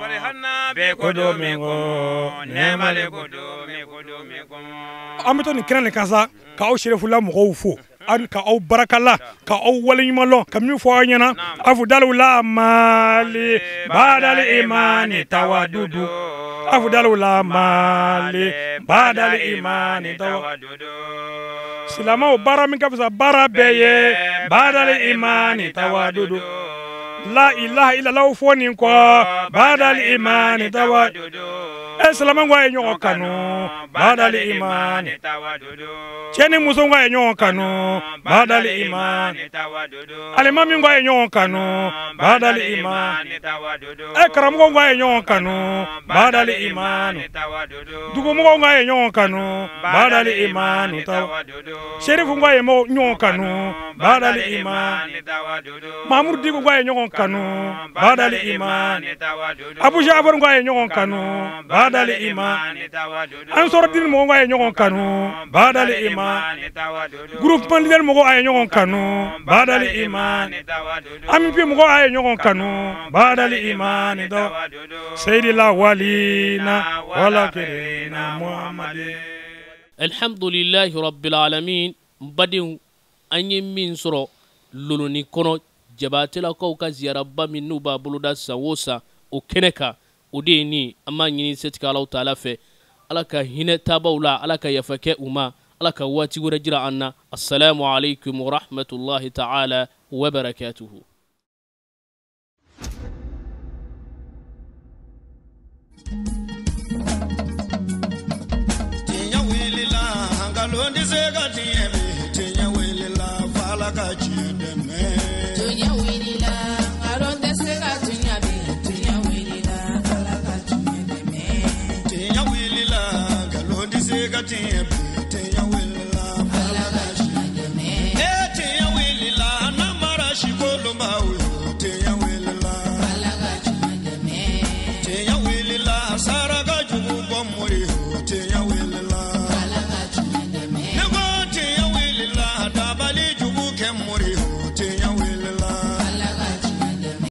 farihana bi ko domi ko nɛɛmale ko domi ko domi komo. An bɛ to nin kɛnɛ nin kan sa k'aw Serifula mɔgɔw fo, ka aw barakala, ka aw waleɲuman lɔn, ka min fɔ aw ɲɛna. Afudalu la mali badali imani tawadudu, afudalu la mali badali imani tawadudu. Silamɛw baara min ka fisa baara bɛɛ ye badali imani tawadudu. La ilaha illallah fɔ nin kɔ badali imani tawadudu. E silamɛw ka ye ɲɔgɔn kanu badali imani tawadudu. Cɛ ni muso ka ye ɲɔgɔn kanu badali imani tawadudu. Alimami ka ye ɲɔgɔn kanu badali imani tawadudu. E karamɔgɔw ka ye ɲɔgɔn kanu badali imani tawadudu. Dugumɔgɔw ka ye ɲɔgɔn kanu badali imani tawadudu. Serifu ka ye ɲɔgɔn kanu badali imani tawadudu. Mahamudu Diko ka ye ɲɔgɔn kanu badali imani tawadudu. Abu Jafar ka ye ɲɔgɔn kanu badali imani tawadudu. Ansɔrɔ dini mɔgɔw ka ye ɲɔgɔn kanu badali imani tawadudu. Groupement leader mɔgɔw a ye ɲɔgɔn kanu badali imani tawadudu. AMP mɔgɔw a ye ɲɔgɔn kanu badali imani tawadudu. Seydila walina wala kirina Muhammad. Alhamdulillahi rabbil alamin. N badenw, an ye min sɔrɔ loloni kɔnɔ Jabatelakaw ka ziyaraba min n'u b'a boloda san o san o kɛnɛ kan, o de ye nin. An b'a ɲini setigi Alahu taala fɛ, Ala ka hinɛ taabaw la, Ala ka yafa kɛ u ma, Ala ka waati wɛrɛ jira an na. Assalamu alaikum wa rahmatullahi ta'ala wa barakatuhu. Tɛ se ka diɲɛ bɛ, diɲɛ welela f'Ala ka diɲɛ dɛmɛ.